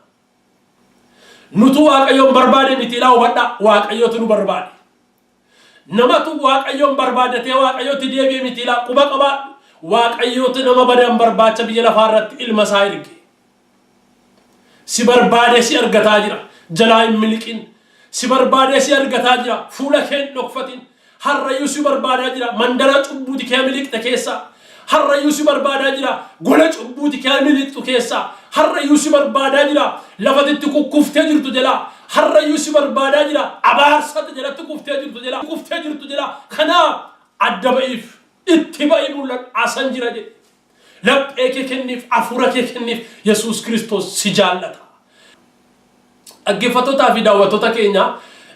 Nutu Waaqayyoon barbaade miti, ilaa hubadhaa, Waaqayyotu nu barbaade. Namatu Waaqayyoon barbaadatee Waaqayyotti deebi'e miti, ilaa quba qabaadhu. Waaqayyootu nama badan barbaacha biyya lafaa irratti ilma isaa erge. Si barbaadee si argataa jira. Jalaa hin miliqin. Si barbaadee si argataa jira. Fuula kee hin dhokfatin. Har'ayyuu si barbaadaa jira. Mandara cubbuuti kee miliqxe keessaa. Har'ayyuu si barbaadaa jira. Gola cubbuuti kee miliqxu keessaa. Har'ayyuu si barbaadaa jira. Lafatitti kukkuftee jirtu jalaa. Har'ayyuu si barbaadaa jira. Abaarsata jalatti kuftee jirtu jalaa. Kuftee jirtu jalaa. Kanaaf adda ba'iif. Itti ba'ii mul'adhu. Asan jira jedhe. Laphee kee kenniif, hafuura kee kenniif, Yesuus Kiristoos si jaallata. Dhaggeeffattootaa fi daawwattoota keenya,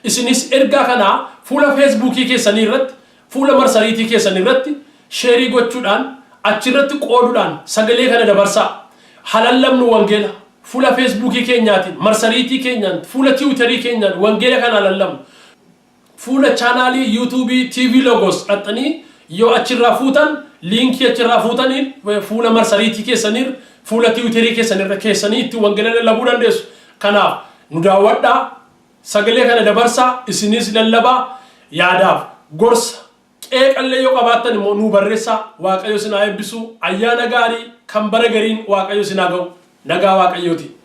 isinis ergaa kana fuula Feesbuukii keessanii irratti, fuula marsariitii keessan irratti share gochuudhaan, achirratti qooduudhaan sagalee kana dabarsaa. Haa lallabnu wangeela. Fuula Feesbuukii keenyaatiin, marsariitii keenyaan, fuula Tiwiitarii keenyaan wangeela kana lallabnu. Fuula chaanaalii Yuutuubii TV Logos dhaqxanii yoo achirraa fuutan, liinkii achirraa fuutaniin fuula marsariitii keessaniir, fuula Tiwiiterii keessanirra keessanii ittiin wangeela lallabuu dandeessu. Kanaaf nu daawwadhaa, sagalee kana dabarsaa, isinis lallabaa, yaadaaf gorsa qeeqallee yoo qabaattan immoo nuu barreessaa. Waaqayyo isin haa eebbisu. Ayyaana gaarii kan bara gariin Waaqayyo isin haa ga'u. Nagaa Waaqayyootiin.